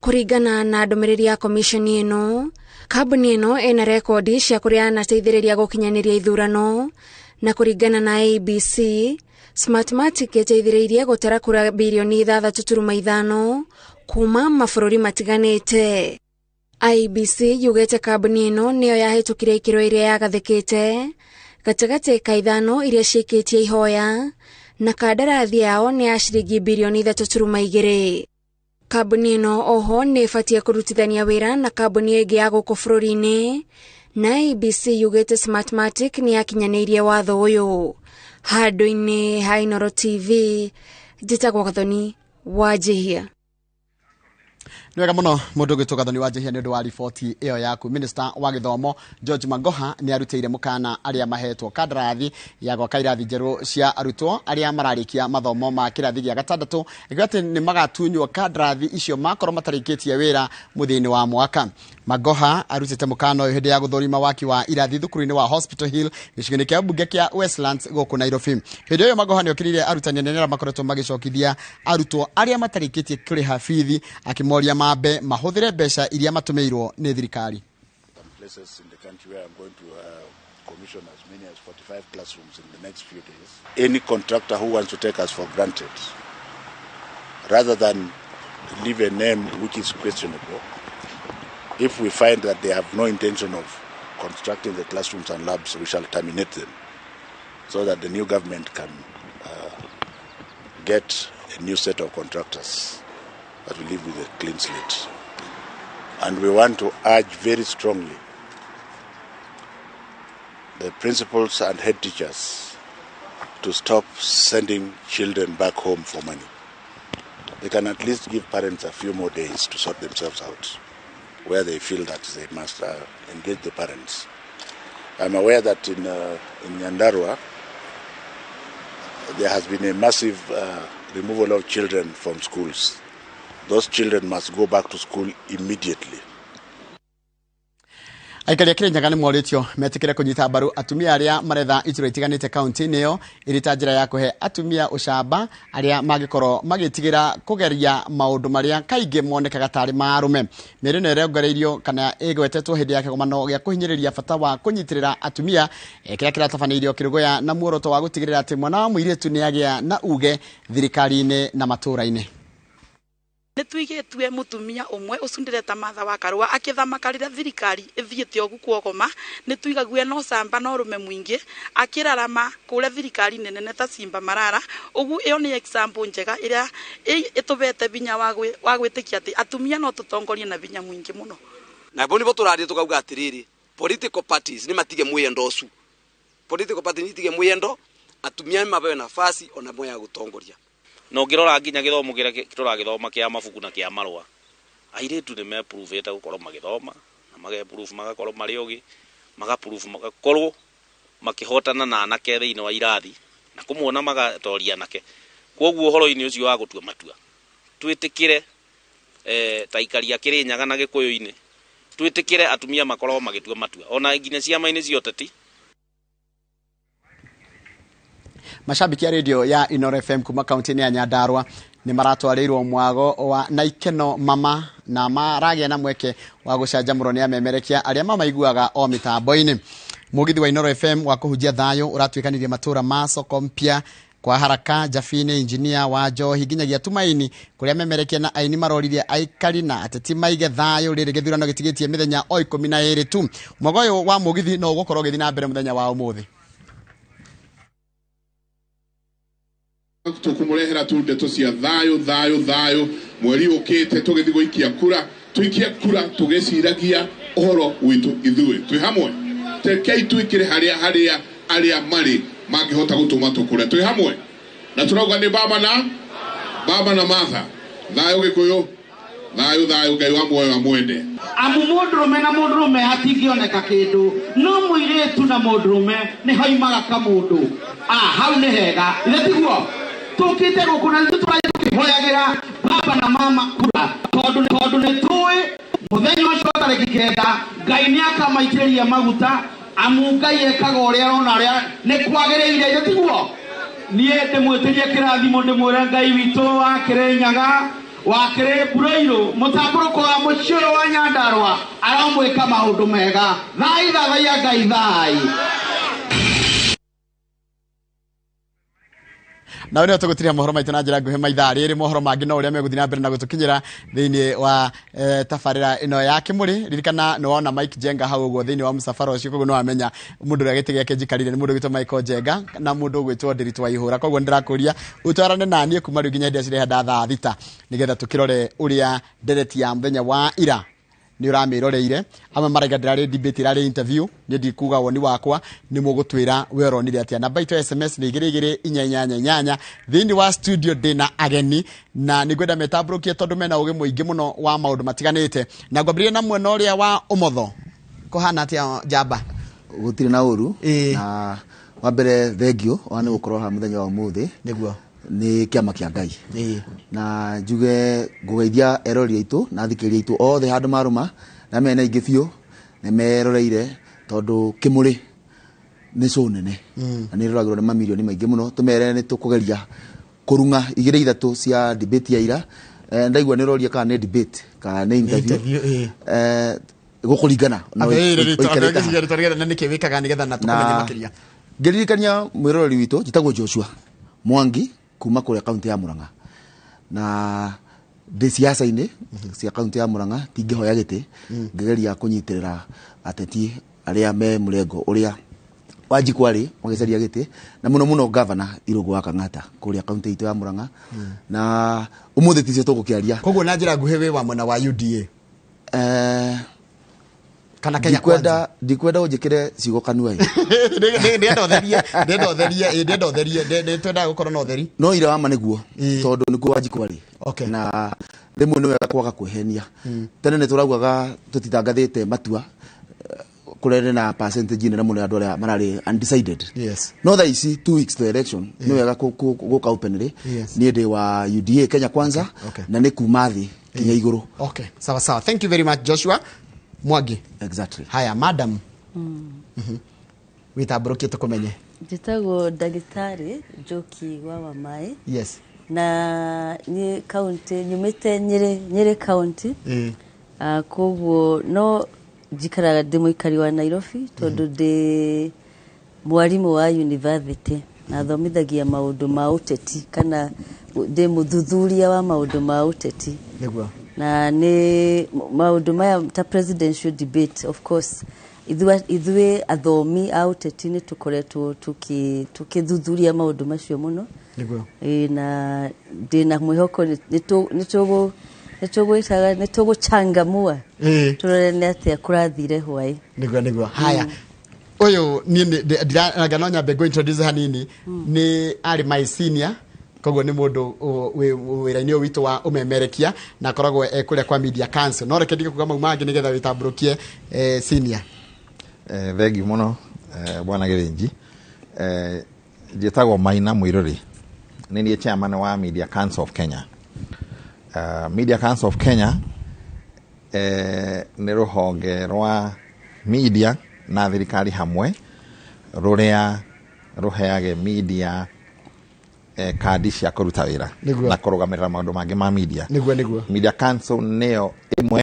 Kũringana na ndũmĩrĩri ya komiconi ĩno, kambuni ĩno ĩna rekondi cia kũrĩa yanateithĩrĩria gũkinyanĩria ithurano, na kũringana na IEBC, Smartmatic ĩteithĩrĩirie gũtara kura birioni 6.5 kuma mabũrũri matiganĩte. IEBC yugĩte kambuni ĩno nĩyo yahĩtũkire ikĩro ĩrĩa yagathĩkĩte gatagatĩ ka 5 iria ciĩkĩtie ihoya, na kandarathi yao nĩ ya ciringi birioni 3.2. Kambuni ĩno oho nĩ ĩbatiĩ kũrutithania wĩra na kambuni ĩngĩ ya gũkũ bũrũri-inĩ, na IEBC yugĩte Smartmatic nĩ yakinyanĩirie watho ũyũ. Handũ-inĩ ha Inooro TV, njĩtagwo Gathoni wa Njihia. Nĩ wega mũno mũndũ ũgwĩtwo Gathoni wa Njihia nĩ ũndũ wa riboti ĩyo yaku. Minister wa gĩthomo George Magoha nĩ arutĩire mũkana arĩa mahetwo kandarathi ya gwaka irathi njerũ cia arutwo arĩa mararĩkia mathomo ma kĩrathi gĩa gatandatũ, akiuga atĩ nĩ magatunywo kandarathi icio makorwo matarĩkĩtie wĩra mũthia-inĩ wa mwaka. Magoha arutĩte mũkana ũyũ hĩndĩ ya gũthũrima waki wa irathi thukuru-inĩ wa Hospital Hill gĩcigo-inĩ kĩa mbunge kĩa Westlands gũkũ Nairobi. Hĩndĩ ĩyo Magoha nĩ okĩrĩire arutani anene arĩa makoretwo magĩcokithia arutwo arĩa matarĩkĩtie kũrĩha bithi, akĩmoria mambe mahũthĩre mbeca iria matũmĩirwo nĩ thirikari. Some places in the country where I'm going to commission as many as 45 classrooms in the next few days. Any contractor who wants to take us for granted, rather than leave a name which is questionable, if we find that they have no intention of constructing the classrooms and labs, we shall terminate them so that the new government can get a new set of contractors that will live with a clean slate. And we want to urge very strongly the principals and head teachers to stop sending children back home for money. They can at least give parents a few more days to sort themselves out where they feel that they must engage the parents. I'm aware that in Nyandarua, there has been a massive removal of children from schools. Those children must go back to school immediately. Aikari a Kirinyaga nĩ morĩtio metĩkĩre kũnyita mbaru atumia arĩa maretha iturwa itiganĩte kaunti-inĩ ĩyo ĩrĩ ta njĩra ya kũhe atumia ũcamba arĩa mangĩkorwo magĩtigĩra kũgeria maũndũ marĩa kaingĩ monekaga tarĩ ma arũme. Mĩario ĩno ĩrongoreirio kana ĩgwetetwo hĩndĩ ya kĩgomano gĩa kũhinyĩrĩria bata wa kũnyitĩrĩra atumia kĩrĩa kĩratabanĩirio Kĩrũgũya na muoroto wa gũtigĩrĩra atĩ mwana wa mũirĩtu nĩ agĩa na uge thirikari-inĩ na matũũra-inĩ. Nĩ tuigĩtue mũtumia ũmwe ũcio ndĩreta Martha wa Karũa akĩthamaka rĩrĩa thirikari ĩthiĩte ũguo kuogoma, nĩ tuigague no camba no ũrũme mũingĩ akĩrarama kũrĩa thirikari nene ta Simba Marara. Ũguo ĩyo nĩ example njega ĩrĩa ĩtũbete binya wa gwĩtĩkia atĩ atumia no tũtongorie na binya mũingĩ mũno. Na bo nibo tũraria tũkauga atĩrĩrĩ, political parties nĩ matige mwĩyendo ũcio. Political party nĩ itige mwĩyendo, atumia nĩ mabewe nafasi ona mo ya gũtongoria. Na ũngĩrora nginya gĩthomo kĩrĩa tũragĩthoma kĩa mabuku na kĩa marũa, airĩtu nĩ mepuruvĩte gũkorwo magĩthoma na magepurubu magakorwo marĩ ogĩ, magapurubu magakorwo makĩhotana na anake thĩinĩ wa irathi na kũmona magatoria anake. Kwoguo ũhoro-inĩ ũcio wa gũtua matua twĩtĩkĩre ta aikari a Kĩrĩnyaga na Gĩkũyũ-inĩ, twĩtĩkĩre atumia makorwo magĩtua matua ona nginya ciama-inĩ cia ũteti. Mashabiki a radio ya Inooro FM kuma kaunti-inĩ ya Nyandarua nĩ maratwarĩirwo mwago wa Naikeno Mama na maragĩa na mweke wa gũcanjamũrwo nĩ amemerekia arĩa mamaiguaga o mĩtambo-inĩ. Mũgithi wa Inooro FM wa kũhunjia thayũ ũratuĩkanĩria matũũra ma Soko Mpya, kwa Haraka, Jabini, Injinia wa Njohi nginyagia Tumaini kũrĩa memerekia na aini maroririe aikari na ateti maige thayũ rĩrĩ gĩthurano gĩtigĩtie mĩthenya o 12 tu. Mwago ũyũ wa mũgithi no ũgũkorwo ũgĩthiĩ na mbere mũthenya wa ũmũthĩ. Tukumurehera tu ndeto cia thayũ thayũ thayũ mweri ũkĩte tũgĩthiĩ gũikia kura, tũikie kura tũgĩciragia ũhoro witũ ithuĩ twĩ hamwe. Rekei twĩkĩre harĩa harĩa arĩa marĩ mangĩhota gũtũma tũkũre twĩ hamwe, na tũrauga nĩ baba na Martha. Thayũ Gĩkũyũ, thayũ thayũ, Ngai wa muoyo amwende. Amu mũndũrũme na mũndũrũme hatingĩoneka kĩndũ, no mũirĩtu na mũndũrũme nĩ hoimaga kamũndũ. Hau nĩ hega, ithe tiguo? Tũkĩte gũkũ na ithuĩ tũrathiĩ tũkĩhoyagĩra baba na mama kura, tondũ nĩ tũĩ mũthenya ũcio tarĩki 9 Ngai nĩ akamaitĩrĩria maguta, amu Ngai ekaga ũrĩa arona ũrĩa nĩ kwagĩrĩire, ithe tiguo? Niĩ ndĩmwĩtĩrie kĩrathimo, ndĩmwĩre Ngai witũ wa Kĩrĩnyaga, wa Kĩrĩmbũrĩirũ, mũtambũrũko Mũciĩ ũyũ wa Nyandarũa aramwĩka maũndũ mega. Thai thathaiya Ngai thai. Na nä tå gå mohoro maitå na njä ra nguhä maithaa rä rä mohoro mangä no å rä a megå na mbere na gå tå kinyä ra thä inä wa tabarä ra ä no ya kä må rä. Ririkana nä wona Mike Jenga hau å guo thä inä wa mũcabara å cio, koguo nä wamenya må ndå å rä a gä tä gä ake njikarire nä må ndå gwä Michael Jenga na må ndå gwä two Ndiritu wa Ihũra. Koguo nä ndärakå ria å twarane na niä kuma rä u nginya hĩndĩ ĩrĩa cirehanda thaa 6 nä getha tå kä rore å rä a ndereti ya mũthenya wa ira nä å ramä roreire. Amwe maraiga ndärarä debate, irarä interview. Niä ndikuga woni wakwa, nä må gå twä ra we ũronire atia. Namba itũ ya SMS nä igä rä igä rä inya inyanya inyanya. Thĩinĩ wa studio ndĩna ageni na nĩ ngwenda metambũrũkie tondũ mena ũgĩ mũingĩ mũno wa maũndũ matiganĩte, na ngwambĩrĩrie na mwena ũrĩa wa ũmotho. Kũhana atĩa, njamba? Gũtirĩ na ũru. Na wa mbere, thengio wa nĩ gũkorwo haha mũthenya wa ũmũthĩ. Nĩguo. Nĩ kĩama kĩa Ngai na njuge ngũgeithia eroreri aitũ na athikĩrĩria aitũ othe handũ marũma na mena ingĩ biũ nĩ meroreire, tondũ kĩmũrĩ nĩ show nene na nĩ ĩroragĩrwo nĩ mamirioni maingĩ mũno. Tũmere nĩ tũkũgeria kũrung'a igĩrĩ ithatũ cia debate ya ira. Ndaigua nĩ ũroria kana nĩ debate kana nĩ interview. Interview, ĩĩ. Gũkũringana na ũikarĩte haha. Na nĩkĩ wĩkaga nĩgetha na tũkũmenye makĩria? Ngĩririkania mwĩroreri witũ, njĩtagwo Joshua Mwangi kuma kũrĩa kaunti ya Murang'a, na ndĩ siasa-inĩ cia kaunti ya Murang'a, tingĩhoya gĩtĩ, ngĩgeria kũnyitĩrĩra ateti arĩa me mũrengo ũrĩa Wanjikũ arĩ magĩcaria gĩtĩ, na mũno mũno gavana Irũngũ wa Kang'ata kũrĩa kaunti itũ ya Murang'a, na ũmũthĩ ticio tũgũkĩaria. Koguo na njĩra nguhĩ wĩ wa mwena wa UDA kana Kenya? Ndikwenda ũnjĩkĩre ciugo kanua ĩ. Ndĩrenda ũtherie, ndĩrenda ũtherie, ĩ, ndĩrenda ũtherie. Nĩ twendaga gũkorwo na ũtheri. No ira wama nĩguo, tondũ nĩkuo Wanjikũ arĩ. Na rĩmwe nĩ wega kwaga kwĩhenia. Tene nĩ tũraugaga tũtitangathĩte matua, kũrere na percentage nene mũno ya andũ arĩa mararĩ undecided. No thaa ici, 2 weeks to election, nĩ wega gũka openly. Niĩ ndĩ wa UDA, Kenya Kwanza, na nĩ kuma thĩ nginya igũrũ. Okay, sawa sawa, thank you very much, Joshua Mwangi. Exactly. Haya, madam, wĩtambũrũkie tũkũmenye. Njĩtagwo ndagĩtarĩ Njoki wa Wamaĩ. Na niĩ kaunti nyumĩte Nyĩrĩ, Nyĩrĩ kaunti. Koguo no njikaraga ndĩ mũikari wa Nairobi tondũ ndĩ mwarimũ wa university na thomithagia maũndũ ma ũteti, kana ndĩ mũthuthuria wa maũndũ ma ũteti. Na nĩ maũndũ maya ta presidential debate, of course ithuĩ athomi a ũteti nĩ tũkoretwo tũkĩthuthuria maũndũ macio mũno. Ĩĩ, na ndĩna mwĩhoko nĩ tũgwĩtaga nĩ tũgũchangamua tũrore nĩ atĩa kũrathire hwaĩ. Nĩguo. Haya, ũyũ niĩ ndiranga no nyambe ngũ introduce hanini. Nĩ arĩ my senior, koguo nĩ mũndũ wĩ wĩra-inĩ ũyũ witũ wa ũmemerekia na akoragwo e kũrĩa kwa Media Council, no reke ndige kuga mau mangĩ nĩgetha wĩtambũrũkie, senior. Thengiũ mũno, bwana Gĩthĩnji. Njĩtagwo Maina Mwiruri, nĩ niĩ chairman wa Media Council of Kenya. Media Council of Kenya nĩ rũhonge rwa media na thirikari hamwe rũrĩa rũheage media kandi cia kũruta wĩra na kũrũgamĩrĩra maũndũ mangĩ ma media. Nĩguo nĩguo Media Council nĩyo ĩmwe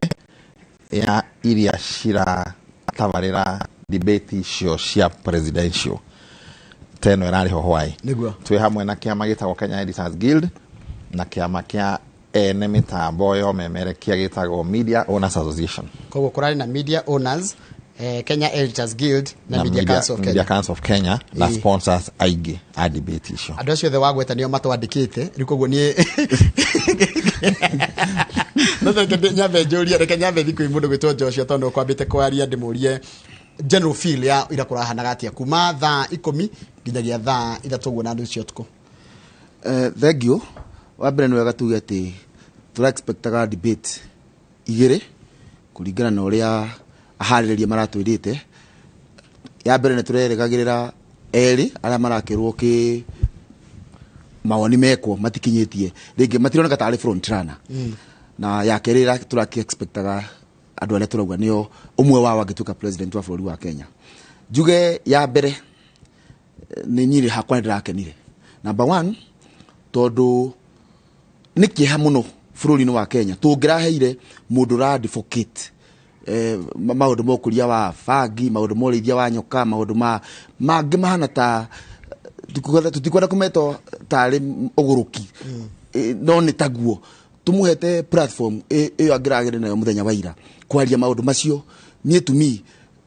ya iria ciratabarĩra debate icio cia presidential ta ĩno ĩrarĩ ho hwaĩ. Twĩ hamwe na kĩama gĩtagwo Kenya Editors Guild na kĩama kĩa ene mĩtambo ya ũmemerekia gĩtagwo Media Owners Association. Koguo kũrarĩ na Media Owners, Kenya Editors Guild na Media Council of Media Kenya. Council of Kenya na sponsors aingĩ a debate icio. Andũ acio othe wagweta nĩo matwandĩkĩte rĩu, koguo niĩ no reke nyambe njũrie, reke nyambe thiĩ kwĩ mũndũ gwĩtwo Joshua tondũ kwambĩte kwaria, ndĩmũrie general feel ya ira kũrahanaga atĩa kuma thaa 10 nginyagia thaa 3 ũguo na nuthu cia ũtukũ. Thank you. Wa mbere nĩ wega tuge atĩ tũra expectaga debate igĩrĩ kũringana na ũrĩa aharĩrĩria maratwĩrĩte. Ya mbere nĩ tũrerĩgagĩrĩra erĩ arĩa marakĩrwo kĩ mawoni mekwo matikinyĩtie rĩngĩ, matironeka tarĩ front runner, na ya kerĩ tũraki expectaga andũ arĩa tũrauga nĩo ũmwe wao angĩtuĩka president wa bũrũri wa Kenya. Njuge ya mbere, nĩ nyirĩ hakwa nĩ ndĩrakenire, number one, tondũ nĩ kĩeha mũno. bũrũri-inĩ wa Kenya tũngĩraheire mũndũ ũra advocate maũndũ ma ũkũria wa bangi, maũndũ ma ũrĩithia wa nyoka, maũndũ ma mangĩ mahana ta tutikwenda kũmetwo tarĩ ũgũrũki, no nĩ taguo tumuhete platform ĩyo angĩragĩre nayo mũthenya wa ira kwaria maũndũ macio. Niĩ to me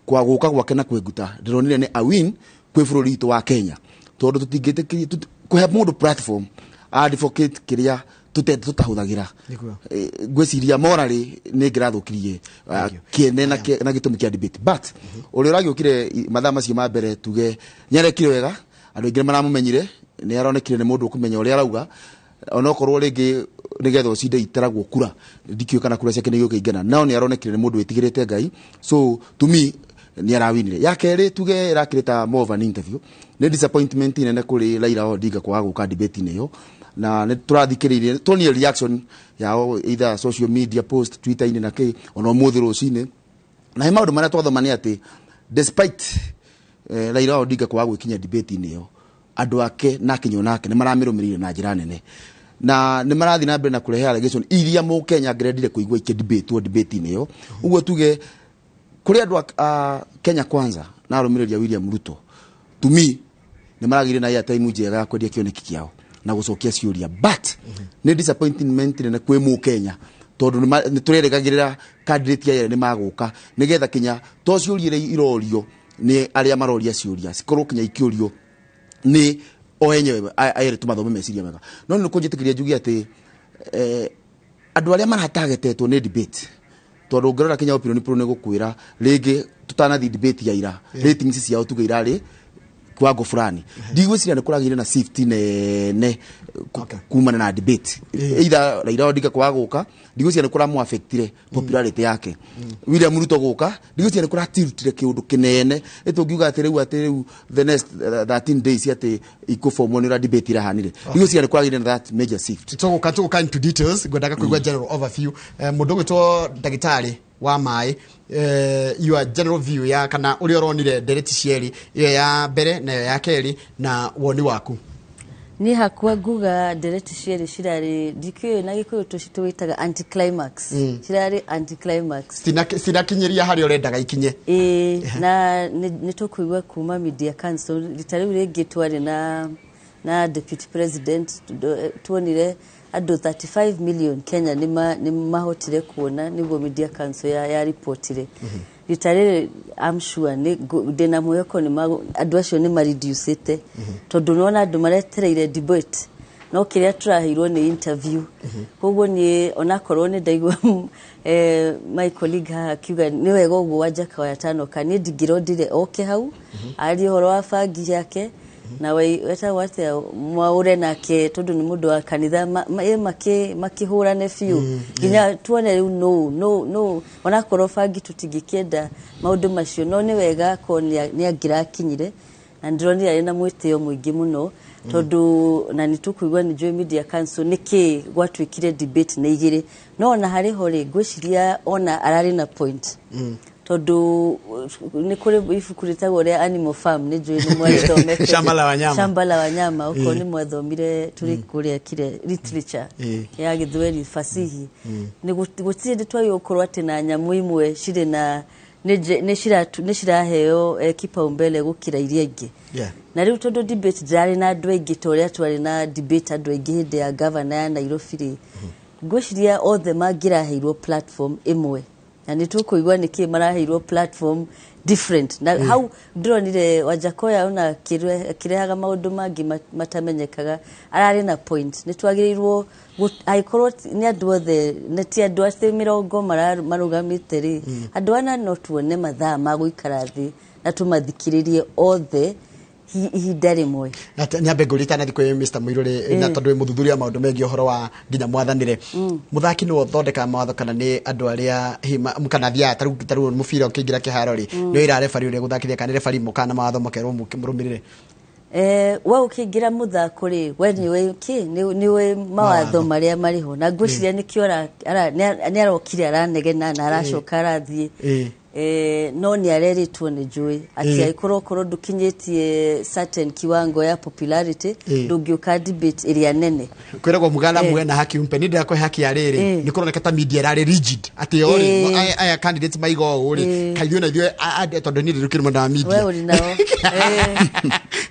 kwa gũka gwake na kwĩnguta ndĩronire nĩ a win kwĩ bũrũri witũ wa Kenya, tondũ tũtingĩtĩkĩria kũhe mũndũ platform advocate kĩrĩa tutahũthagĩra. Ngwĩciria morally nĩ ngĩrathũkirie kĩene na gĩtũmi kĩa debate, but ũrĩa ũragĩũkire mathaa macio ma mbere tuge nĩarekire wega, andũ aingĩ nĩmaramũmenyire, nĩ aronekire nĩ mũndũ ũkũmenya ũrĩa arauga, onokorwo rĩngĩ nĩgetha ũcinde itaragwo kura, ndikĩũĩ kana kura ciake nĩ igũkĩingana, no nĩ aronekire nĩ mũndũ wĩtigĩrĩte Ngai, so to me nĩ arawinire. Ya kerĩ tuge ĩrakĩrĩ ta more of an interview, nĩ disappointment nene kũrĩ Raila Odinga kwaga gũka debate-inĩ ĩyo, na nĩ tũrathikĩrĩirie tuonire reaction yao either social media post Twitter-inĩ na kĩ ona ũmũthĩ rũcinĩ, na he maũndũ marĩa twathoma nĩ atĩ despite Raila Odinga kwaga gwĩkinya debate-inĩ ĩyo, andũ ake na akinywo nake nĩ maramĩrũmĩrĩire na njĩra nene, na nĩ marathiĩ na mbere na kũrehe allegation iria mũkenya angĩrendire kũigua ikĩdebatwo debate-inĩ ĩyo. Ũguo tuge kũrĩ andũ a Kenya Kwanza na arũmĩrĩri a William Ruto, to me nĩ maragĩire na airtime njega ya kwendia kĩoneki kĩao na gũcokia ciũria, but nĩ disappointment nene kwĩ mũkenya tondũ nĩ tũrerĩgagĩrĩra candidate aya nĩ magũka nĩgetha kinya to ciũria iria irorio nĩ arĩa maroria ciũria cikorwo kinya ikĩũrio nĩ o enyewe aerĩ tũmathome meciria mega. No nĩ kũnjĩtĩkĩria njuge atĩ andũ arĩa maratagetetwo nĩ debate, tondũ ũngĩrora kinya opinion poll nĩ gũkwĩra rĩngĩ tũtanathiĩ debate ya ira ratings ciao tuge irarĩ kiwango fulani, ndigwĩciria nĩ kũragĩire na shift nene kumana na debate either Raila Odinga kwaga gũka, ndigwĩciria nĩ kũramũ affectire popularity yake. William Ruto gũka, ndigwĩciria nĩ kũratiltire kĩũndũ kĩnene ĩtũngiuga atĩ rĩu the next 13 days atĩ ikũbomwo nĩ ũrĩa debate irahanire, ndigwĩciria nĩ kũragĩire na that major shift. Tũgũka into details, ngwendaga kũigua general overview. Mũndũ ũgwĩtwo ndagĩtarĩ wa maĩ, your general view ya kana ũrĩa ũronire ndereti cierĩ, ĩyo ya mbere na ĩyo ya kerĩ, na woni waku. Niĩ hakwa nguga ndereti cierĩ cirarĩ ndikĩũĩ na Gĩkũyũ tũwĩtaga anticlimax, cirarĩ anticlimax, cinakinyĩria harĩa ũrendaga ikinye. Ĩĩ, na nĩ tũkũigua kuma Media Council rita rĩu rĩngĩ twarĩ na deputy president, tuonire andũ 35 million Kenya nĩ mahotire kuona nĩguo Media Council ya ripotire. Rita rĩrĩ I'm sure ndĩna mwĩhoko andũ acio nĩ mareducĩte, tondũ nĩwona andũ maretereire debate no kĩrĩa tũraheirwo nĩ interview. Koguo niĩ onakorwo nĩ ndaigua my colleague haha akiuga nĩ wega ũguo Wajackoyah tanoka, niĩ ndingĩrondire oke hau arie ũhoro wa bangi yake na wetagwo atĩa Mwaũre nake, tondũ nĩ mũndũ wa kanitha, makĩhũrane biũ nginya tuone rĩu no onakorwo bangi tũtingĩkĩenda maũndũ macio, no nĩ wega akorwo nĩ angĩrakinyire, na ndĩronire arĩ na mwĩtĩo mũingĩ mũno, tondũ na nĩ tũkũigua nĩ njũĩ Media Council nĩkĩ gwatuĩkire debate nĩ igĩrĩ, no ona harĩ ho rĩ ngwĩciria ona ararĩ na point, tondũ nĩ kũrĩ ibuku rĩtagwo rĩa Animal Farm, nĩ njũĩ nĩ mwarĩthomete, Shamba la Wanyama, Shamba la Wanyama, okorwo nĩ mwathomire tũrĩ kũrĩa kire literature ya Gĩthweri fasihi, nĩ gũtirĩ hĩndĩ twagĩrĩirwo gũkorwo atĩ na nyamũ imwe cirĩ na nĩ ciraheo kipaumbele gũkĩra iria ingĩ. Na rĩu tondũ debate ndĩrarĩ na andũ aingĩ ta ũrĩa twarĩ na debate andũ aingĩ hĩndĩ ya governor ya Nairobi rĩ, ngwĩciria othe mangĩraheirwo platform ĩmwe, na nĩ tũkũigua nĩkĩ maraheirwo platform different. Na hau ndĩronire Wajackoyah ona akĩrehaga maũndũ mangĩ matamenyekaga, ararĩ na point. Nĩ twagĩrĩirwo angĩkorwo nĩ andũ othe, nĩ ti andũ atĩ mĩrongo marũgamĩte rĩ, andũ ana no tuone mathaa ma gũikara thĩ na tũmathikĩrĩrie othe ihinda rĩmwe. Nyambe ngũrie itanathi kwĩ Mr. Muiruri, na tondũ wĩ mũthuthuria wa maũndũ megiĩ ũhoro wa nginya mwathanĩre, mũthaki nĩwe ũthondekaga mawatho kana nĩ andũ arĩa kana thiaga tarĩu mũbira ũkĩingĩra kĩharo rĩ, nĩ ũira referee ũrĩa gũthakithia kana nĩ referee mũkaga na mawatho makerwo mũrũmĩrĩre? We ũkĩingĩra mũthako rĩ, we nĩwe kĩ nĩwe mawatho marĩa marĩ ho, na ngwĩciria nĩkĩo nĩ arokire aranegena na aracoka arathiĩ. No nĩ areritwo nĩ njũĩ atĩ angĩkorwo korwo ndũkinyĩtie certain kiwango ya popularity, ndũngĩũka debate ĩrĩa nene. Kwĩragwo mugana muwe na haki umpe nĩ ndĩrakũhe haki ya rĩrĩ, nĩ kũroneka ta media ĩrarĩ rigid atĩ o rĩ, aya candidates maiga ũũ rĩ, kaithuĩ na ithuĩ tondũ niĩ ndĩrũkĩrĩ mwena wa media. We ũrĩ nao.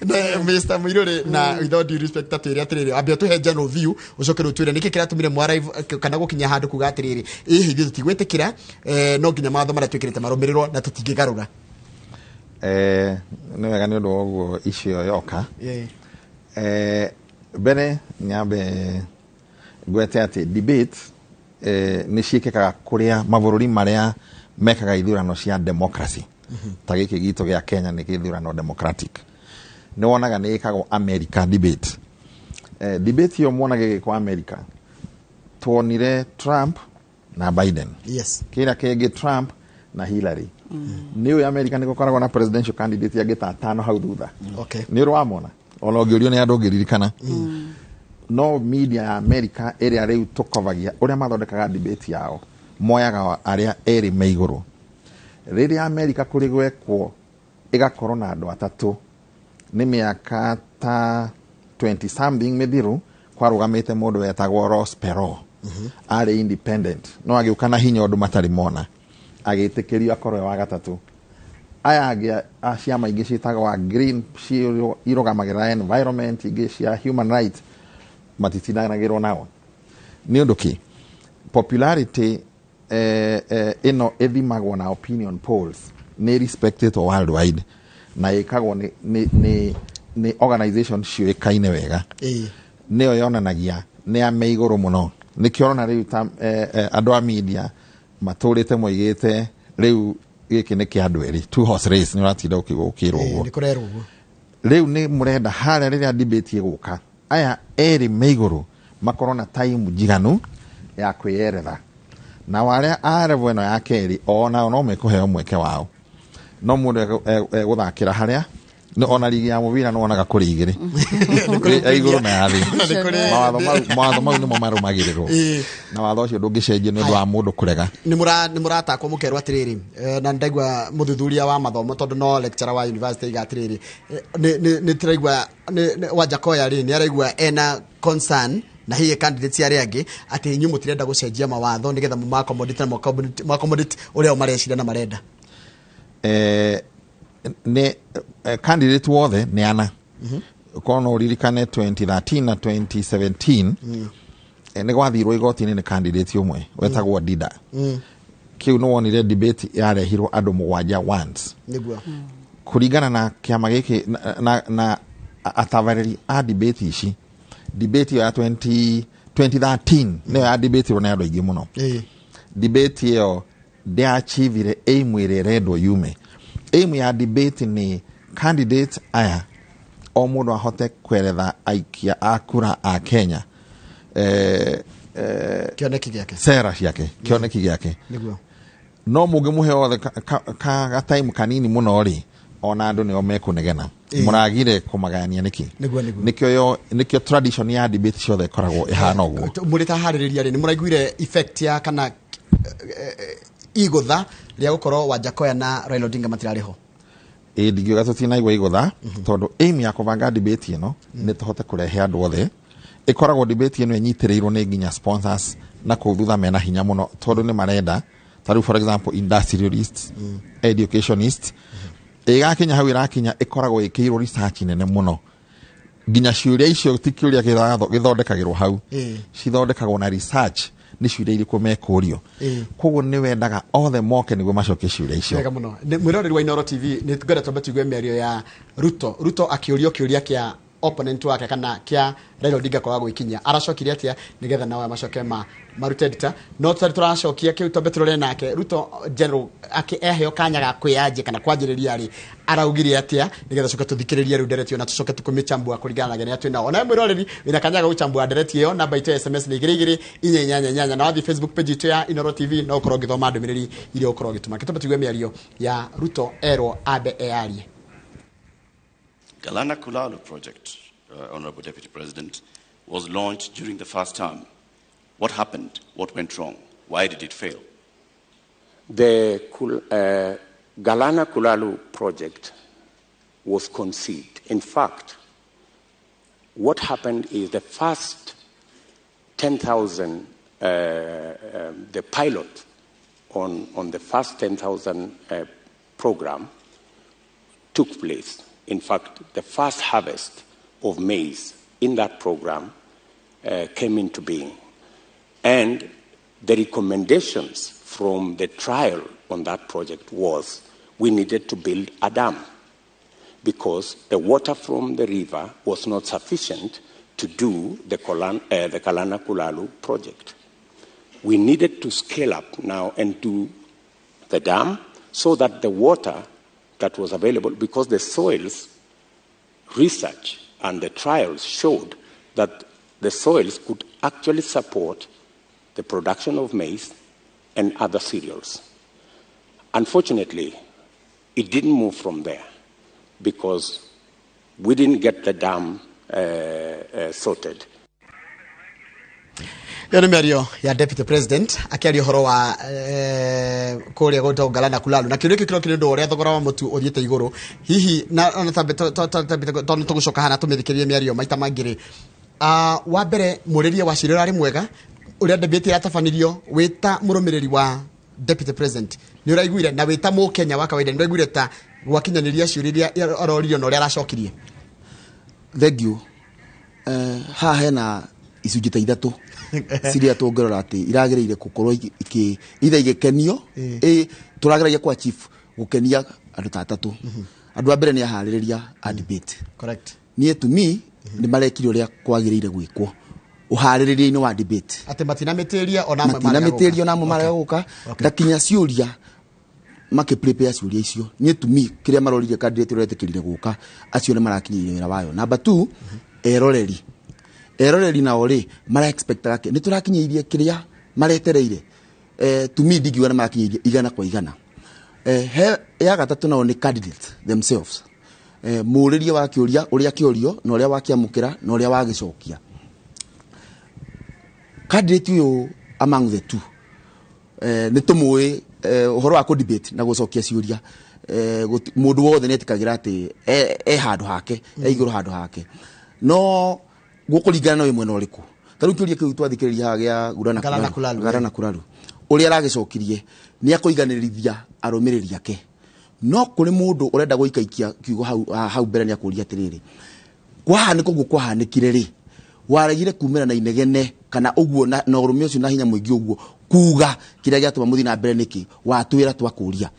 Na Mr. Muiruri, na with all due respect, atwĩre atĩrĩrĩ, ambia tũhe general view, ũcoke rĩu twĩre nĩkĩ kĩratũmire mwaraive kana gũkinya handũ kuga atĩrĩrĩ, ĩhĩ, ithuĩ tũtigwĩtĩkĩra, no nginya mawatho marĩa twĩkĩrĩte marũmĩrĩrwo na tũtingĩgarũra. Nĩ wega nĩ ũndũ wa ũguo icio yoka. Mbere nyambe ngwete atĩ debate nĩ ciĩkĩkaga kũrĩa mabũrũri marĩa mekaga ithurano cia democracy, ta gĩkĩ gitũ gĩa Kenya nĩ gĩthurano democratic. Nĩ wonaga nĩ ĩkagwo America debate. Debate ĩyo muonaga ĩgĩkwo America, tuonire Trump na Biden, kĩrĩa kĩngĩ Trump na Hillary. Nĩ ũĩ America nĩ gũkoragwo na presidential candidate angĩ ta atano hau thutha. Nĩ ũrĩ wamona ona ũngĩũrio nĩ andũ ũngĩririkana. No media ya America ĩrĩa rĩu tũkovagia ũrĩa mathondekaga debate yao, moyaga arĩa erĩ me igũrũ. Rĩrĩa America kũrĩ gwekwo ĩgakorwo na andũ atatũ, nĩ mĩaka ta 20 something mĩthiru, kwarũgamĩte mũndũ wetagwo Ross Perot, arĩ independent, no agĩũka na hinya ũndũ matarĩ mona, agĩtĩkĩrio akorwo e wa gatatũ. Aya angĩ a ciama ingĩ ciĩtagwo green, irũgamagĩrĩra environment, ingĩ cia human rights, matitindanagĩrwo nao. Nĩ ũndũ kĩ popularity ĩno ĩthimagwo na opinion polls, nĩ respected worldwide na ĩkagwo nĩ organization ciũĩkaine wega, nĩyo yonanagia nĩ ame igũrũ mũno. Nĩkĩo ũrona rĩu ta andũ a media matũrĩte moigĩte rĩu gĩkĩ nĩ kĩa andũ erĩ, two horse race, nĩ ũratinda ũkĩrwo ũguo. Nĩ kũrerwo ũguo. Rĩu nĩ mũrenda harĩa rĩrĩa debate ĩgũka, aya erĩ me igũrũ makorwo na time njiganu ya kwĩyeretha, na arĩa a level ĩno ya kerĩ onao no mekũheo mweke wao. No mũndũ egũthakĩra harĩa no ona ligi ya mũbira nĩ wonaga kũrĩ igĩrĩ, ya igũrũ na ya thĩ. Mawatho mau nĩmo marũmagĩrĩrwo, na watho ũcio ndũngĩcenjio nĩ ũndũ wa mũndũ kũrega. Nĩ mũratakwo mũkerwo atĩrĩrĩ, na ndaigua mũthuthuria wa mathomo, tondũ no lecturer wa university, iga atĩrĩrĩ, nĩ tũraigua Wanjakoya rĩ, nĩ araigua ena concern na hihi candidates arĩa angĩ atĩ inyuĩ mũtirenda gũcenjia mawatho nĩgetha mũma-accommodate na mũaccommodate ũrĩa o mareciria na marenda. Nĩ candidate wothe nĩ ana. Korwo no ũririkane 2013 na 2017, nĩ gwathirwo igoti-inĩ nĩ candidate ũmwe wetagwo Dida. Kĩu nĩ wonire debate yarehirwo andũ mũgwanja once. Kũringana na kĩama gĩkĩ na atabarĩri a debate ici, debate ĩyo ya 2013 nĩyo ya debate nĩ andũ aingĩ mũno. Debate ĩyo ndĩachievire aim ĩrĩa ĩrendwo yume. Aim ya debate nĩ candidate aya o mũndũ ahote kweretha aikia a kura a Kenya kĩoneki gĩake, sera ciake, kĩoneki gĩake. No mũngĩmũhe othe ka time kanini mũno rĩ, ona andũ nĩo mekũnegena, mũragire kũmagayania nĩkĩ? Nĩguo, nĩguo. Nĩkĩo tradition ya debate ciothe ĩkoragwo ĩhana ũguo. Mũrĩ ta harĩrĩria rĩ, nĩ mũraiguire effect ya kana igũtha rĩa gũkorwo Wanjakoya na Raila Odinga matirarĩ ho? Ĩ, ndingiuga tũtinaigua igũtha, tondũ aim ya kũbanga debate ĩno nĩ tũhote kũrehe andũ othe. Ĩkoragwo debate ĩno ĩnyitĩrĩirwo nĩ nginya sponsors na kũu thutha mena hinya mũno, tondũ nĩ marenda ta rĩu for example industrialists, educationists. Ĩgakinya hau ĩrakinya, ĩkoragwo ĩkĩirwo research nene mũno, nginya ciũria icio ti kĩũria gĩthondekagĩrwo hau, cithondekagwo na research, nĩ ciũria irĩkũ mekũrio. Koguo nĩ wendaga othe moke nĩguo macokie ciũria icio. Wega mũno. Mwĩroreri wa Inooro TV, nĩ ngwenda twambe tuigue mĩario ya Ruto. Ruto akĩũrio kĩũria kĩa opponent wake kana kĩa Raila Odinga kwaga gwĩkinyia, aracokire atĩa, nĩgetha nao macoke ma marute ndita. No tũtarĩ tũracokia kĩu, twambe tũrore nake Ruto general eheo kanya ga kwĩyanjia kana kwanjĩrĩria rĩ, araugire atĩa, nĩgetha coke tũthikĩrĩrie rĩu ndereti ĩyo na tũcoke tũkũmĩchambua kũringana na ageni arĩa twĩ nao. Onawe mwĩroreri wĩna kanya ga gũchambua ndereti ĩyo. Namba itũ ya SMS nĩ 2248, na wathiĩ Facebook page itũ ya Inooro TV no ũkorwo ũgĩthoma ndũmĩrĩri iria ũkorwo ũgĩtũma. Kĩtũme tũigue mĩario ya Ruto erwo ambe eyarie. Galana Kulalu project, Honorable Deputy President, was launched during the first term. What happened? What went wrong? Why did it fail? The Galana Kulalu project was conceived. In fact, what happened is the first 10,000, the pilot on the first 10,000 program took place. In fact, the first harvest of maize in that program came into being. And the recommendations from the trial on that project was we needed to build a dam because the water from the river was not sufficient to do the Galana Kulalu project. We needed to scale up now and do the dam so that the water that was available, because the soils research and the trials showed that the soils could actually support the production of maize and other cereals. Unfortunately, it didn't move from there because we didn't get the dam sorted. Ĩyo nĩ mĩario ya Deputy President akĩaria ũhoro wa kũrĩa gwĩtwo Galana Kulalu, na kĩũria kĩu kĩrokire nĩ ũndũ wa ũrĩa thogora wa mũtu ũthiĩte igũrũ. Hihi na tondũ nĩ tũgũcoka hana tũmĩthikĩrĩrie mĩario maita mangĩ rĩ, wa mbere mũrĩrie wa ciũria ũrarĩ mwega, ũrĩa debate ĩratabanirio, wĩ ta mũrũmĩrĩri wa Deputy President nĩ ũraiguire, na wĩ ta mũkenya wa kawaida nĩ ũraiguire ta gwakinyanĩria ciũria iria aroririo na ũrĩa aracokirie? Thank you. Haha hena icunjĩ ta ithatũ ciria tũngĩrora atĩ iragĩrĩire gũkorwo either igĩkenio, tũrageragia kwa chief gũkenia andũ ta atatũ. Andũ a mbere nĩ aharĩrĩria a debate. Niĩ to me nĩ marekire ũrĩa kwagĩrĩire gwĩkwo ũharĩrĩria-inĩ wa debate, atĩ matinamĩtĩria ona amwe matinamĩtĩria ona amwe marega gũka, na kinya ciũria makĩ prepare ciũria icio. Niĩ to me kĩrĩa maroririe candidate ũrĩa etĩkĩrire gũka, acio nĩ marakinyĩire wĩra wayo. Number 2, eroreri nao rĩ mara expectaga nĩ tũrakinyĩirie kĩrĩa maretereire. To me ndingiuga nĩ marakinyĩirie 100 kwa 100. He ya gatatũ nao nĩ candidates themselves. Mũrĩrie wa kĩũria ũrĩa kĩũrio na ũrĩa wakĩamũkĩra na ũrĩa wagĩcokia. Candidate ũyũ among the two, nĩ tũmũĩ ũhoro wa kũ debate na gũcokia ciũria, mũndũ wothe nĩ etĩkagĩra atĩ e handũ hake, e igũrũ handũ hake, no gũkũringana na wĩ mwena ũrĩkũ. Ta rĩu kĩũria kĩu twathikĩrĩria haha gĩa Galana Kulalu, Galana Kulalu, ũrĩa aragĩcokirie nĩ akũiganĩrithia arũmĩrĩri ake, no kũrĩ mũndũ ũrenda gũikaikia kiugo hau mbere nĩ akũria atĩrĩrĩ, kwahanĩka ũguo kwahanĩkire rĩ, waregire kumĩra na inegene kana ũguo na ũrũme ũcio na hinya mũingĩ ũguo kuga kĩrĩa gĩatũma mũthiĩ na mbere nĩkĩ, watwĩra twakũria.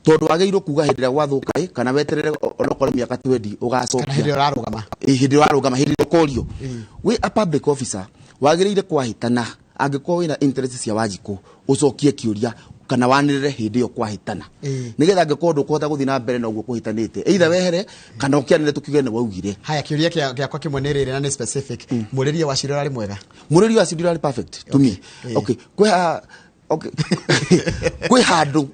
Tondũ wagĩrĩirwo kuga hĩndĩ ĩrĩa gwathũka ĩ, kana weterere onokorwo mĩaka 20 ũgacokia. Kana hĩndĩ ĩrĩa ũrarũgama. Ĩ, hĩndĩ ĩrĩa ũrarũgama, hĩndĩ ĩrĩa ũkorio. Wĩ a public officer wagĩrĩire kwahĩtana, angĩkorwo wĩna interest cia Wanjikũ ũcokie kĩũria kana wanĩrĩre hĩndĩ ĩyo kwahĩtana, nĩgetha angĩkorwo ndũkũhota gũthiĩ na mbere na ũguo kũhĩtanĩte, either wehere kana ũkĩanĩrĩre tũkiuge nĩ waugire. Haya, kĩũria gĩakwa kĩmwe nĩ rĩrĩ na nĩ specific. Mũrĩrie wa ciũria ũrarĩ mwega? Mũrĩrie wa ciũria ũrarĩ perfect to me. Okay, kwĩ okay. Kwĩ handũ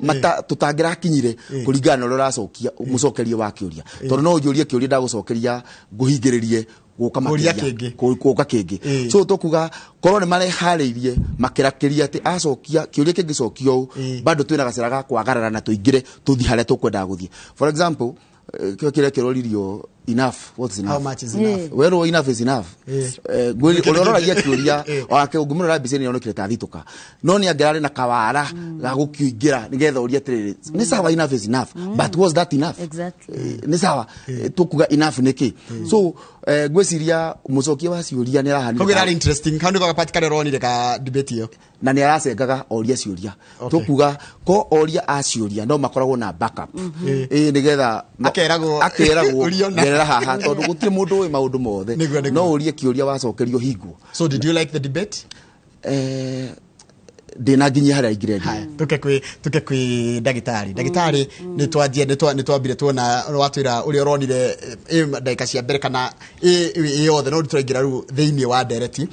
tũtangĩrakinyire kũringana na ũrĩa ũracokia mũcokerie wa kĩũria, tondũ no ũnjũrie kĩũria ndagũcokeria ngũhingĩrĩrie gũka Kũria makĩria. kĩngĩ. Gũka kĩngĩ. So tũkuga korwo nĩ mareharĩirie makĩrakĩria atĩ acokia kĩũria kĩngĩcokio ũũ, bado twĩna gacĩra ga kwagarara na tũingĩre tũthiĩ harĩa tũkwendaga gũthiĩ. For example, kĩo kĩrĩa kĩroririo, enough, what is enough? How much is enough? Werwo enough is enough. Ũrĩa ũroragia kĩũria wake ũngĩmũrora mbica-inĩ nĩonekire ta thitũka, no nĩ angĩrarĩ na kawara ga gũkĩingĩra nĩgetha ũrie atĩrĩrĩ, nĩ sawa enough is enough, but was that enough? Nĩ sawa, tũkuga enough nĩkĩ? So ngwĩciria mũcokia wa ciũria nĩ arahanire Koguo ĩrarĩ interesting, kau nĩko gapati karĩa ũronire ka debate ĩyo. Na nĩ aracengaga oria ciũria. Tũkuga ko oria a ciũria no makoragwo na backup. Nĩgetha Akeragwo, akeragwo ũrio na. gerera haha, tondũ gũtirĩ mũndũ ũĩ maũndũ mothe. Nĩguo. No ũrie kĩũria wacokerio hingwo. So did you like the debate? Ndĩna nginyia harĩa ingĩrendia. Haya, tuke kwĩ ndagĩtarĩ. Ndagĩtarĩ, nĩ twanjia, nĩ twambire tuona watwĩra ũrĩa ũronire ndagĩka cia mbere kana ĩ yothe, no tũraingĩra rĩu thĩinĩ wa ndereti.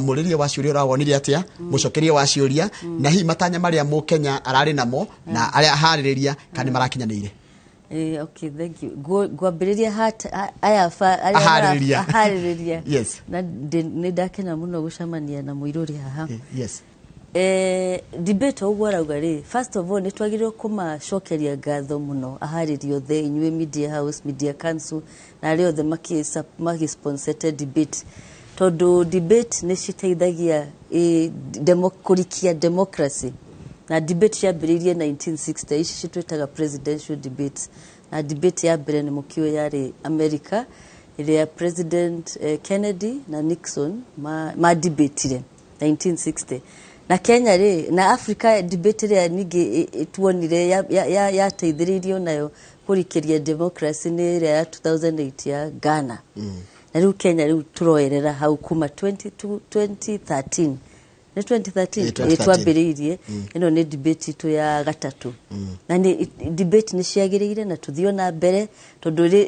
Mũrĩrie wa ciũria ũrawonire atĩa, mũcokerie wa ciũria, na hihi matanya marĩa mũkenya ararĩ namo na arĩa aharĩrĩria kana nĩ marakinyanĩire? Okay, thank you. Ngwambĩrĩria aya arĩa Aharĩrĩria. aharĩrĩria. Yes. Na nĩ ndakena mũno gũcemania na mũirũri haha. Yes. Debate ũguo arauga rĩ, first of all nĩ twagĩrĩirwo kũmacokeria ngatho mũno aharĩri othe, inyuĩ Media House, Media Council na arĩa othe magĩsponsete debate, tondũ debate nĩ citeithagia kũrikia democracy. Na debate ciambĩrĩirie 1960, ici citwĩtaga presidential debates. Na debate ya mbere nĩ mũkĩũĩ yarĩ America, ĩrĩa President Kennedy na Nixon ma debatire 1960. Na Kenya rĩ, na Africa, debate ĩrĩa ningĩ tuonire yateithĩrĩirio nayo kũrikĩria democracy nĩ ĩrĩa ya 2008 ya Ghana. Na rĩu Kenya rĩu tũroerera hau kuma 2013, nĩ 2013. 2013. Twambĩrĩirie ĩno nĩ debate itũ ya gatatũ. Na nĩ debate nĩ ciagĩrĩire na tũthiĩ na mbere, tondũ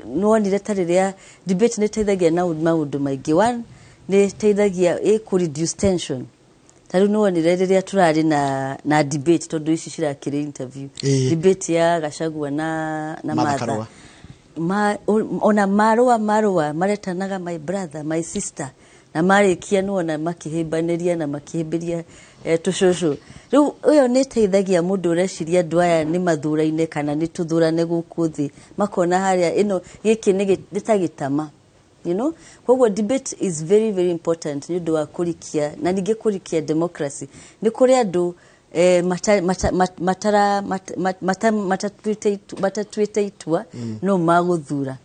nĩwonire ta rĩrĩa debate nĩ ĩteithagia na maũndũ maingĩ. One, nĩ ĩteithagia kũ reduce tension. Ta rĩu nĩwonire rĩrĩa tũrarĩ na debate, tondũ ici cirakĩrĩ interview, debate ya Gachagua na Martha. Martha ma, ona marũa marũa maretanaga my brother, my sister, na marĩkia nĩwona makĩhĩmbanĩria na makĩhĩmbĩria tũcũcũ. Rĩu ũyũ nĩ ĩteithagia mũndũ ũreciria andũ aya nĩ mathuraine kana nĩ tũthurane gũkũ thĩ, makona harĩa ĩno gĩkĩ nĩ ta gĩtama. Koguo debate is very very important nĩ ũndũ wa kũrikia na ningĩ kũrikia democracy. Nĩ kũrĩ andũ matara matatuĩte itua no magũthura.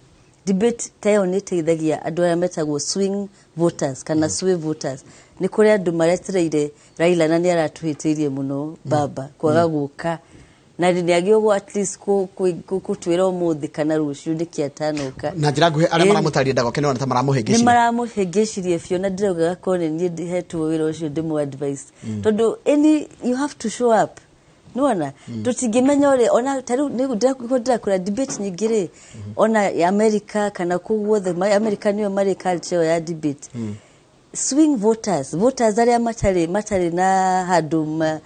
Debate ta ĩyo nĩ ĩteithagia andũ arĩa metagwo swing voters kana sway voters. Nĩ kũrĩ andũ maretereire Raila, na nĩ aratũhĩtĩirie mũno baba kwaga gũka, na nĩ agĩrĩirwo at least kũtwĩra ũmũthĩ kana rũciũ nĩkĩ atanoka. Na njĩra nguhĩ, arĩa maramũtarire ndagoke nĩ wona ta Nĩ maramũhĩngĩcire. Maramũhĩngĩcirie biũ, na ndĩrauga gakorwo nĩ niĩ hetwo wĩra ũcio ndĩmũ advice, tondũ any you have to show up. Nĩwona tũtingĩmenya ũrĩa ona ta rĩu ndĩrakwĩra debate nyingĩ rĩ, ona ya America kana kũu guothe, America nĩyo marĩ culture ĩyo ya debate. Swing voters, voters arĩa matarĩ na handũ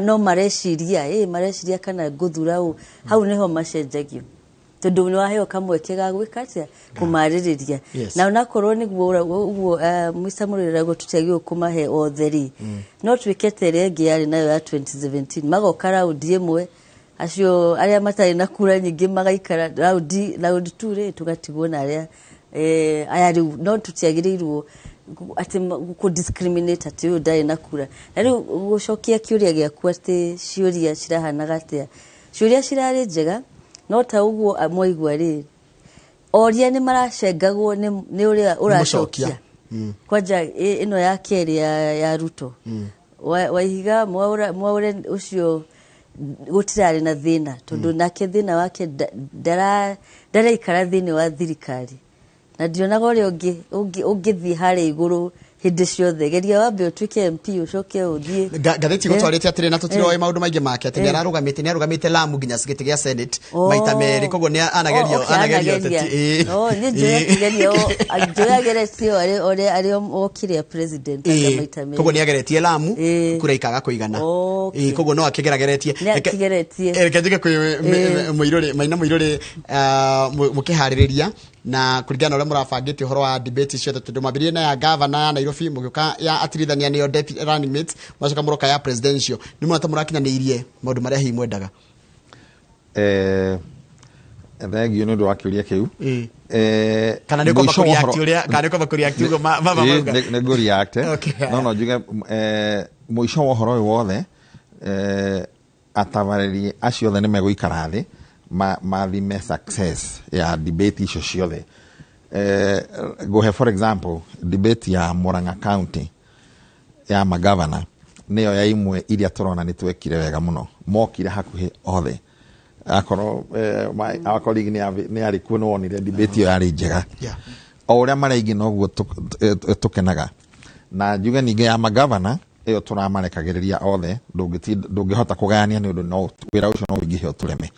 no mareciria mareciria kana ngũthura ũ, hau nĩho macenjagio, tondũ nĩ waheo kamweke ga gwĩka atĩa, kũmarĩrĩria. Na onakorwo nĩguo ũguo Mr. Mũrĩre auga tũtiagĩrĩirwo kũmahe othe rĩ, no twĩke ta ĩrĩa ĩngĩ yarĩ nayo ya 2017, magoka raundi ĩmwe, acio arĩa matarĩ na kura nyingĩ magaikara raundi 2 rĩ, tũgatigwo na arĩa aya rĩu. No tũtiagĩrĩirwo atĩ kũ discriminate atĩ ũyũ ndarĩ na kura. Na rĩu gũcokia kĩũria gĩaku atĩ ciũria cirahanaga atĩa, ciũria cirarĩ njega, no ta ũguo mwaigua rĩ, oria nĩ maracengagwo nĩ ũrĩa ũracokia. Kwanja ĩno ya kerĩ ya Ruto. Waihiga Mwaure ũcio gũtirarĩ na thĩna, tondũ nake thĩna wake ndaraikara thĩinĩ wa thirikari, na ndionaga ũrĩa ũngĩthiĩ harĩa igũrũ hĩndĩ ciothe. Geria wambe ũtuĩke MP ũcoke ũthiĩ. Ngathĩti gũtwarĩte atĩrĩ, na tũtiroĩ maũndũ maingĩ make, atĩ nĩarũgamĩte Lamu nginya gĩtĩ gĩa Senate maita merĩ, koguo nĩ anagerio anagerio ũteti. Niĩ njũĩ akĩgeria, njũĩ ageretie arĩ o kĩrĩa president anga maita merĩ. Koguo nĩ ageretie Lamu, kura ikaga kũigana. Koguo no akĩgerageretie. Nĩ akĩgeretie. Reke njige kwĩ Mũirũrĩ Maina. Mũirũrĩ, mũkĩharĩrĩria na kũringana na ũrĩa mũrabangĩte ũhoro wa debate ciothe, tondũ mwambĩrĩrie na ya gavana ya Nairobi, mũgĩũka ya atirithania nĩyo deputy running mates, mũgacoka mũroka ya presidential, nĩ mũrona ta mũrakinyanĩirie maũndũ marĩa hihi mwendaga? Thengio nĩ ũndũ wa kĩũria kĩu. Kana nĩ ũkwamba Mũico wa kũreact ũhoro- ũrĩa, kana nĩ ũkwamba kũreact ũguo mauga? Nĩ ngũreact. No njuge mũico wa ũhoro ũyũ wothe, atabarĩri acio othe nĩ megũikara thĩ mathime success ya debate icio ciothe. Ngũhe for example debate ya Murang'a County ya magavana, nĩyo ya imwe iria tũrona nĩ twekire wega mũno, mokire hakuhĩ othe. Akorwo our colleague nĩ arĩ kuo, nĩ wonire debate ĩyo yarĩ njega. O ũrĩa marĩa ingĩ noguo tũkenaga. Na njuge ningĩ ya magavana ĩyo tũramarekagĩrĩria othe, ndũngĩhota kũgayania nĩ ũndũ no wĩra ũcio no ũingĩhe ũtũreme,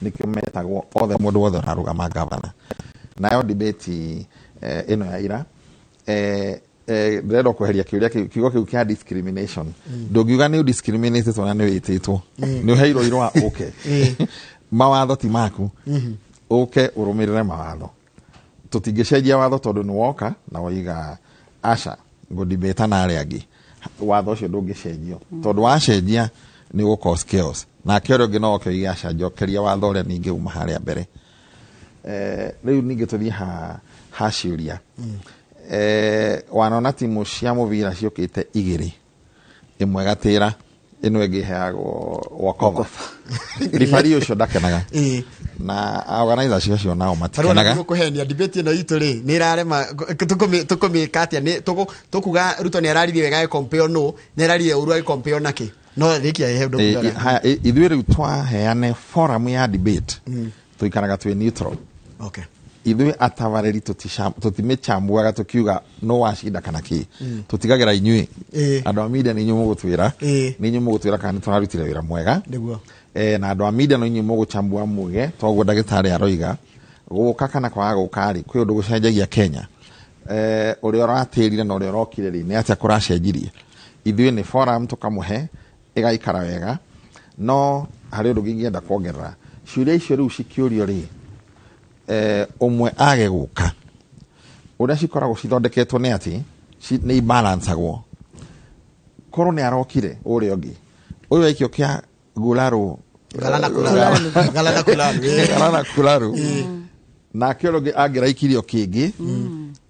nĩkĩo metagwo othe, mũndũ wothe ũrarũgama gavana. Nayo debate ĩno ya ira, ndĩrenda kweheria kĩũria kĩu, kiugo kĩu kĩa discrimination. Ndũngiuga nĩ discriminated ona nĩ wĩtĩtwo, nĩ ũheirwo irũa ũke. Mawatho ti maku, ũke ũrũmĩrĩre mawatho. Tũtingĩcenjia watho tondũ nĩ woka na woiga aca ngũdibĩta na arĩa angĩ. Watho ũcio ndũngĩcenjio, tondũ wacenjia nĩ ũgũ cause chaos, nake ũrĩa ũngĩ no oke oige aca, njokeria watho ũrĩa ningĩ uma harĩa mbere. Rĩu ningĩ tũthiĩ ha ciũria. Wanona timu cia mũbira ciũkĩte igĩrĩ, ĩmwe gatĩra, ĩno ĩngĩ ĩheagwo walkover. Ribari ũcio ndakenaga na organizers acio nao matikenaga. Kũhenia debate ĩno itũ rĩ, nĩ ĩrarema. Tũkũmĩka atĩa? Nĩ tũkuga Ruto nĩ araririe wega agĩcompare, no nĩ araririe ũru agĩcompare nakĩ? No rĩkia he ũndũ kugaga. Haya, ithuĩ rĩu twaheane forum ya debate, tũikaraga twĩ neutral. Ithuĩ atabarĩri tũtimĩcambuaga tũkiuga no wacinda kana kĩ. Tũtigagĩra inyuĩ andũ a media, nĩ inyuĩ mũgũtwĩra, nĩ inyuĩ mũgũtwĩra kana nĩ tũrarutire wĩra mwega. Na andũ a media no inyuĩ mũgũchambua muge toguo ndagĩtarĩ aroiga gũka kana kwaga gũka rĩ, kwĩ ũndũ gũcenjagia Kenya, ũrĩa ũratĩrire na ũrĩa ũrokire rĩ, nĩ atĩa kũracenjirie. Ithuĩ nĩ forum tũkamũhe ĩgaikara wega. No harĩ ũndũ ũngĩ ingĩenda kuongerera. Ciũria icio rĩu cikĩũrio rĩ, ũmwe age gũka, ũrĩa cikoragwo cithondeketwo nĩ atĩ nĩ ibalancagwo. Korwo nĩ arokire, ũrĩa ũngĩ ũyũ aikio kĩa guraru. Galana Kulalu. Galana Kulalu. Galana Kulalu, nake ũrĩa ũngĩ angĩraikirio kĩngĩ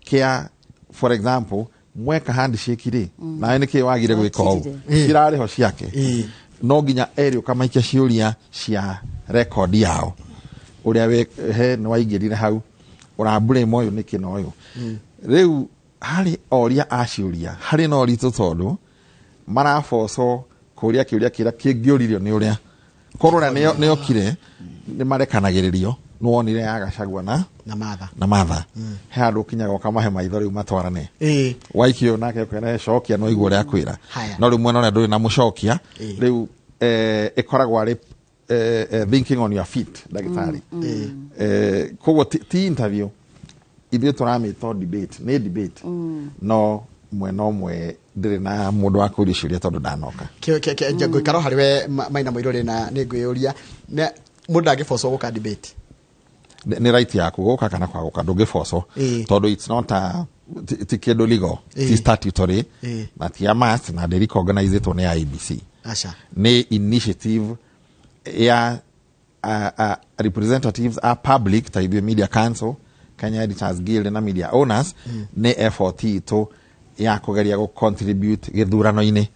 kĩa, for example, mweka handshake rĩ, nawe nĩkĩ wagire gwĩka ũũ? Cirarĩ ho ciake. No nginya erĩ ũkamaikia ciũria cia rekondi yao, ũrĩa he nĩ waingĩrire hau ũramburĩma ũyũ nĩkĩ na ũyũ. Rĩu harĩ oria a ciũria harĩ na ũritũ, tondũ marabocwo kũria kĩũria kĩrĩa kĩngĩũririo nĩ ũrĩa korwo ũrĩa nĩokire nĩ marekanagĩrĩrio. Nĩwonire ya Gachagua na na Martha. Na Martha he handũ ũkinyaga ũkamahe maitho rĩu matwarane. Waikio nake ũkena cokia, no igua ũrĩa akwĩra. Haya. No rĩu mwena ũrĩa ndũrĩ na mũcokia. Rĩu ĩkoragwo arĩ thinking on your feet, ndagĩtarĩ. Koguo ti interview, ithuĩ tũramĩta debate, nĩ debate, no mwena ũmwe ndĩrĩ na mũndũ wa kũria ciũria tondũ ndanoka. Ngũikara o harĩ we Maina Mũirũrĩ, na nĩ ngwĩyũria, mũndũ ndangĩbocwo gũka debate? Nĩ right yaku gũka kana kwaga gũka, ndũngĩbocwo, tondũ it's not a ti kĩndũ legal, ti statutory na ti a must, na ndĩ recognizĩtwo nĩ IEBC. Aca. Nĩ initiative ya representatives a public ta ithuĩ, Media Council, Kenya Editors Guild na media owners. Nĩ effort itũ ya kũgeria gũ contribute gĩthurano-inĩ,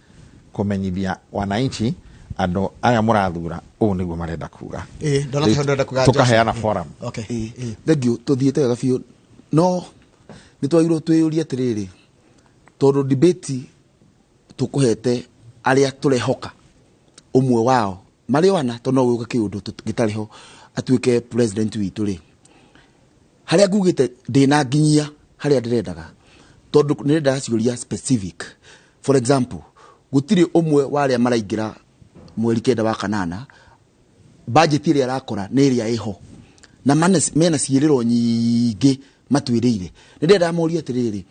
kũmenyithia wananchi andũ aya mũrathura ũũ nĩguo marenda kuga. Ndona ta ndĩrenda kuga. Tũkaheana forum. Thank you. Tũthiĩte wega biũ, no nĩ twagĩrĩirwo twĩyũrie atĩrĩrĩ, tondũ debate tũkũhete arĩa tũrehoka ũmwe wao marĩ o ana, tondũ no gũka kĩũndũ gĩtarĩ ho atuĩke president witũ rĩ, harĩa ngugĩte ndĩna nginyia harĩa ndĩrendaga, tondũ nĩrendaga ciũria specific. For example, gũtirĩ ũmwe wa arĩa maraingĩra mweri 9 wa kanana, budget ĩrĩa arakora nĩ ĩrĩa ĩho na mena ciĩrĩro nyingĩ matwĩrĩire. Nĩ ndĩrenda morie atĩrĩrĩ,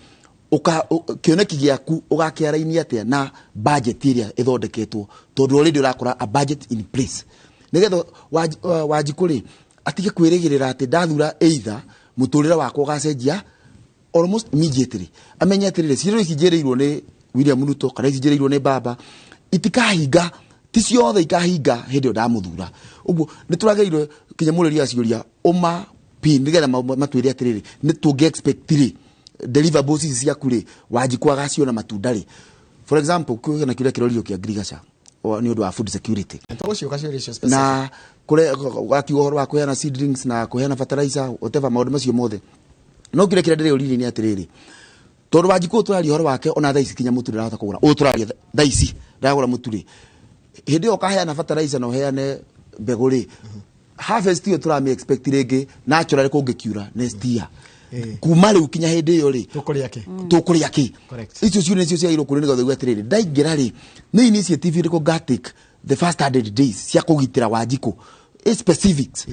kĩoneki gĩaku ũgakĩarainia atĩa na budget ĩrĩa ĩthondeketwo, tondũ already ũrakora a budget in place, nĩgetha Wanjikũ rĩ atige kwĩrĩgĩrĩra atĩ ndathura either mũtũrĩre wakwa ũgacenjia almost immediately. Amenye atĩrĩrĩ, ciĩrĩro ici njĩrĩirwo nĩ William Ruto kana ici njĩrĩirwo nĩ baba itikahinga, ti ciothe ikahinga hĩndĩ ĩyo ndamũthura. Ũguo nĩ tũragĩrĩirwo kinya mũrĩria aciũria ũma pin, nĩgetha matwĩre atĩrĩrĩ, nĩ tũngĩ expect rĩ deliverables ici ciaku rĩ, Wanjikũ agaciona matunda rĩ. For example, kwĩna kĩũria kĩrorio kĩa ngirigaca nĩ ũndũ wa food security. Tũgũciũka ciũria icio specific. Na kure wakiuga ũhoro wa kũheana seedlings na kũheana fertilizer, whatever, maũndũ macio mothe. No kĩrĩa kĩrĩa ndĩrĩũririe nĩ atĩrĩrĩ, tondũ Wanjikũ ũyũ tũraria ũhoro wake, ona thaa ici kinya mũtu ndarahota kũgũra, ũyũ tũraria thaa ici ndaragũra mũtu rĩ, hĩndĩ ĩyo ũkaheana fertilizer na ũheane mbegũ rĩ, harvest ĩyo tũramĩ expect rĩngĩ naturally kũngĩkiura next year, kuma rĩu kinya hĩndĩ ĩyo rĩ, tũkũrĩa kĩ? Tũkũrĩa kĩ? Correct. Icio ciũria nĩcio ciagĩrĩirwo kũũrio, nĩgetha ũigue atĩrĩrĩ, ndaingĩra rĩ, nĩ initiative ĩrĩkũ ngatake the first 100 days cia kũgitĩra Wanjikũ? Ĩ specifics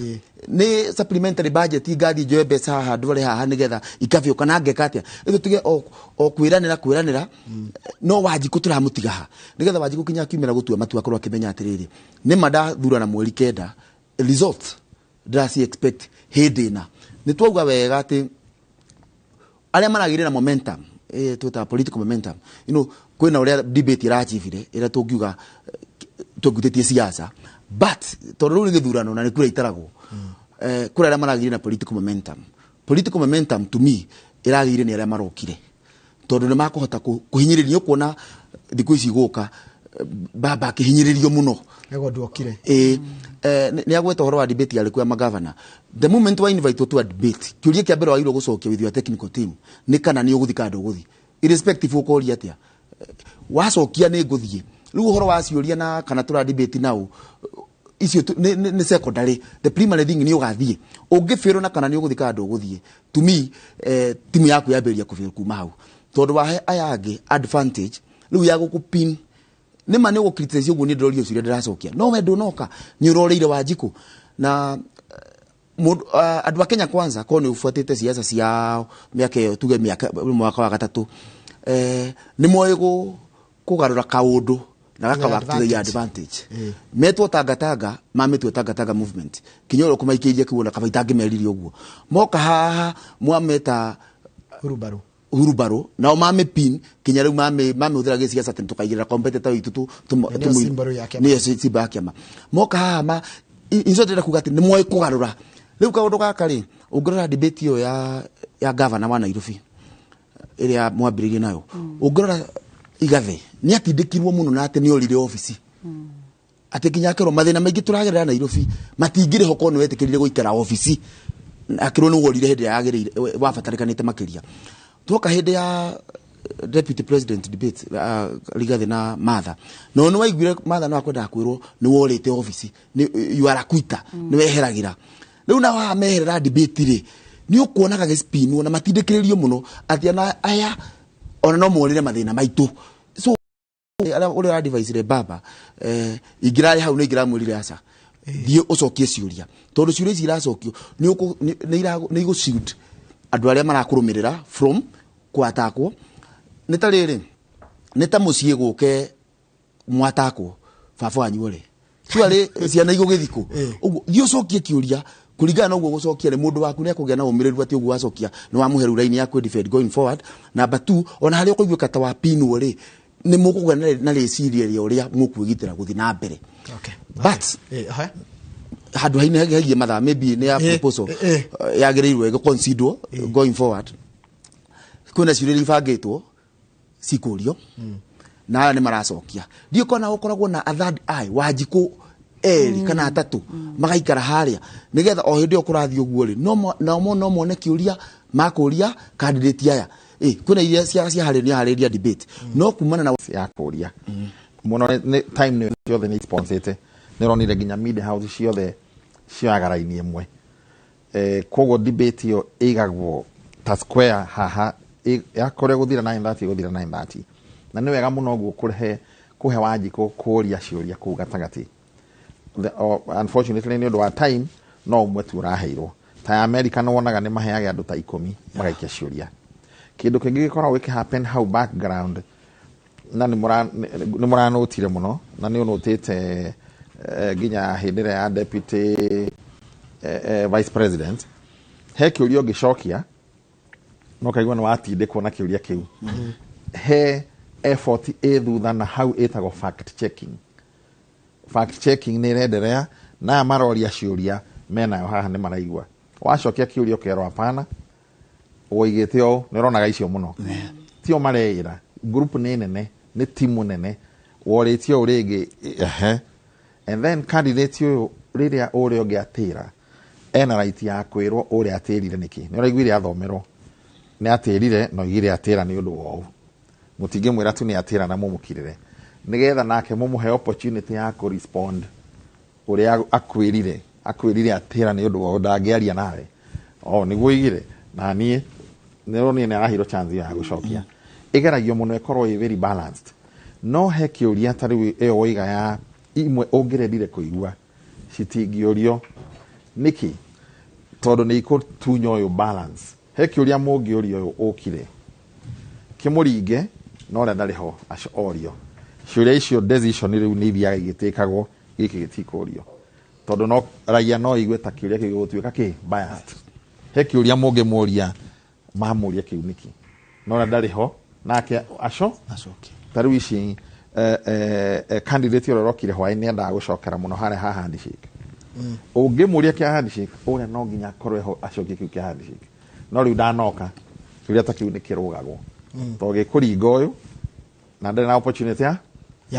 nĩ supplementary budget ngathiĩ njoe mbeca haha ndware haha nĩgetha ikabio, kana ngeka atĩa ĩtũ tige o kwĩranĩra kwĩranĩra? No Wanjikũ tũramũtiga ha, nĩgetha Wanjikũ kinya akiumĩra gũtua matua akorwo akĩmenya atĩrĩrĩ, nĩma ndathurana mweri 9, result ndĩraci expect hĩndĩ ĩna. Nĩ twauga wega atĩ arĩa maragĩrĩra momentum Twĩtaga political momentum, you know, kwĩna ũrĩa debate ĩrachibire ĩrĩa tũngiuga tũngutĩtie siasa, but tondũ rĩu nĩ gĩthurano na nĩ kura itaragwo, kũrĩ arĩa maragĩire na political momentum. Political momentum to me ĩragĩire nĩ arĩa marokire, tondũ nĩ makũhota kũhinyĩrĩrio. Ũkuona thikũ ici gũka baba akĩhinyĩrĩrio mũno. Ego ndwokire. Ĩ, nĩ agweta ũhoro wa debate yarĩ kuo ya magavana. The moment wa invite to a debate, kĩũria kĩa mbere wagĩrĩirwo gũcokia with your technical team nĩ kana nĩ ũgũthiĩ kana ndũgũthiĩ, irrespective ũkoria atĩa. Wacokia nĩ ngũthiĩ, rĩu ũhoro wa ciũria na kana tũra debate nao icio nĩ secondary. The primary thing nĩ ũgathiĩ. Ũngĩbĩrwo na kana nĩ ũgũthiĩ kana ndũgũthiĩ, to me, timu yaku yambĩrĩria kũbĩrwo kuma hau, tondũ wahe aya angĩ advantage rĩu ya gũkũpin. Nĩ ma nĩ ũgũ-criticize ũguo, niĩ ndĩrorio ciũria ndĩracokia, no we ndũnoka nĩ ũrorĩire Wanjikũ na andũ a Kenya Kwanza. Korwo nĩ ũbuatĩte siasa ciao mĩaka ĩyo, tuge mĩaka mwaka wa gatatũ, nĩ moĩ kũgarũra kaũndũ na gakaba to their advantage. Metwo tangatanga, mamĩtue tangatanga movement kinya ũrĩa ũkũmaikĩirie kĩu, ona kaba itangĩmeririe ũguo moka haha mwameta Hurubaru. Hurubaru, nao mamĩpin kinya rĩu mamĩhũthĩra gĩciaca atĩ tũkaigĩrĩra competitor witũ Nĩyo symbol ya kĩama. Nĩyo symbol ya kĩama. Moka haha ma incio ndĩrenda kuga atĩ nĩ moĩ kũgarũra rĩu kaũndũ gaka rĩ. Ũngĩrora debate ĩyo ya governor wa Nairobi ĩrĩa mwambĩrĩirie nayo, ũngĩrora Igathe nĩ atindĩkirwo mũno na atĩ nĩ orire obici, atĩ nginya akerwo mathĩna maingĩ tũragerera Nairobi matingĩrĩ ho korwo nĩ wetĩkĩrire gũikara obici. Akĩrwo nĩ worire hĩndĩ ĩrĩa yagĩrĩire wabatarĩkanĩte makĩria. Twoka hĩndĩ ya deputy president debate, Rigathi na Martha, no nĩ waiguire Martha no akwendaga kwĩrwo nĩ worĩte obici, you are a quitter, nĩ weheragĩra. Rĩu nao haha meherera debate rĩ, nĩ ũkuona gagĩspinwo na matindĩkĩrĩrio mũno atĩ ona aya ona no morĩre mathĩna maitũ. So arĩa ũrĩa ũradvice baba, ingĩrarĩ hau nĩ ingĩramwĩrire aca, thiĩ ũcokie ciũria, tondũ ciũria ici iracokio nĩ igũ andũ arĩa marakũrũmĩrĩra from kwatakwo. Nĩ ta rĩrĩ, nĩ ta mũciĩ gũke mwatakwo baba wanyu ũrĩ tuarĩ ciana igũgĩthikũ ũguo. Thiĩ ũcokie kĩũria kũringana na ũguo gũcokia rĩ, mũndũ waku nĩ akũgĩa na ũmĩrĩru atĩ ũguo wacokia nĩ wamũhe rĩu raini ya kwĩ going forward. Number two, ona harĩa ũkũiguĩka ta wapinwo rĩ, nĩ mũkũgĩa na rĩciria rĩa ũrĩa mũkwĩgitĩra gũthiĩ na mbere. But handũ haine hegie mathaa, maybe nĩ ya proposal yagĩrĩirwo ĩgũ-consider going forward. Kwĩna ciũria iria ibangĩtwo cikũrio na aya nĩ maracokia, ndiũ kona gũkoragwo na a third eye, Wanjikũ erĩ kana atatũ magaikara harĩa, nĩgetha o hĩndĩ ĩyo kũrathiĩ ũguo rĩ, nao no mone kĩũria makũria candidate aya. Kwĩna iria ciaharĩria harĩria debate no kumana na ya kũria mũno nĩ time nĩ ciothe nĩ sponsete, nĩ ũronire nginya media house ciothe cioyaga raini ĩmwe. Koguo debate ĩyo ĩigagwo ta square haha, yakorwo gũthira 9:30, gũthira 9:30, na nĩ wega mũno ũguo kũhe Wanjikũ kũria ciũria kũu gatagatĩ. Unfortunately nĩ ũndũ wa time no ũmwe tu ũraheirwo. Ta ya America nĩ wonaga nĩ maheaga andũ ta 10 magaikia ciũria. Kĩndũ kĩngĩ gĩkoragwo gĩkĩ happen hau background na nĩ mũranũtire mũno na nĩ ũnũtĩte nginya hĩndĩ ĩrĩa ya deputy vice president, he kĩũria ũngĩcokia no kaigua nĩ watindĩkwo na kĩũria kĩu. He effort ĩ thutha na hau ĩtagwo fact checking. Fact checking nĩ ĩrenderea na aya maroria ciũria menayo haha nĩ maraigua wacokia kĩũria ũkerwo hapana, woigĩte ũũ. Nĩ ũronaga icio mũno tio mareĩra group nĩ nene, nĩ timu nene worĩtie ũũ rĩngĩ, ehe. And then candidate ũyũ rĩrĩa ũrĩa ũngĩ atĩra ena right ya kwĩrwo ũrĩa atĩrire nĩkĩ. Nĩ ũraiguire athomerwo nĩ atĩrire na oigire atĩra nĩ ũndũ wa ũũ. Mũtingĩmwĩra tu nĩ atĩra na mũmũkirĩre, nĩgetha nake mũmũhe opportunity ya kũ respond ũrĩa akwĩrire atĩra nĩ ũndũ wa ũũ. Ndangĩaria nawe o nĩguo oigire na niĩ nĩ ũronire nĩ arahirwo chance ya gũcokia. Ĩgeragio mũno ĩkorwo ĩ very balanced, no he kĩũria ta rĩu ĩyo woiga ya imwe ũngĩrendire kũigua citingĩũrio. Nĩkĩ? Tondũ nĩ ikũtunya ũyũ balance. He kĩũria mũngĩũria ũyũ ũkire kĩmũringe na ũrĩa ndarĩ ho orio ciũria icio. Decision rĩu nĩ ithiaga igĩtĩkagwo, gĩkĩ gĩtikũrio tondũ no raia no igue ta kĩũria kĩu gĩgũtuĩka kĩ biased. He kĩũria mũngĩmũria mamũria kĩu nĩkĩ na ũrĩa ndarĩ ho. Nake aco acoke. Ta rĩu ici candidate ũrĩa ũrokire hwaĩ-inĩ endaga gũcokera mũno harĩa ha handshake. Ũngĩmũria kĩa handshake ũrĩa no nginya akorwo ho acokie kĩu kĩa handshake. No rĩu ndanoka kĩũria ta kĩu nĩ kĩrũgagwo. Tondũ gĩkũringa ũyũ na ndarĩ na opportunity ya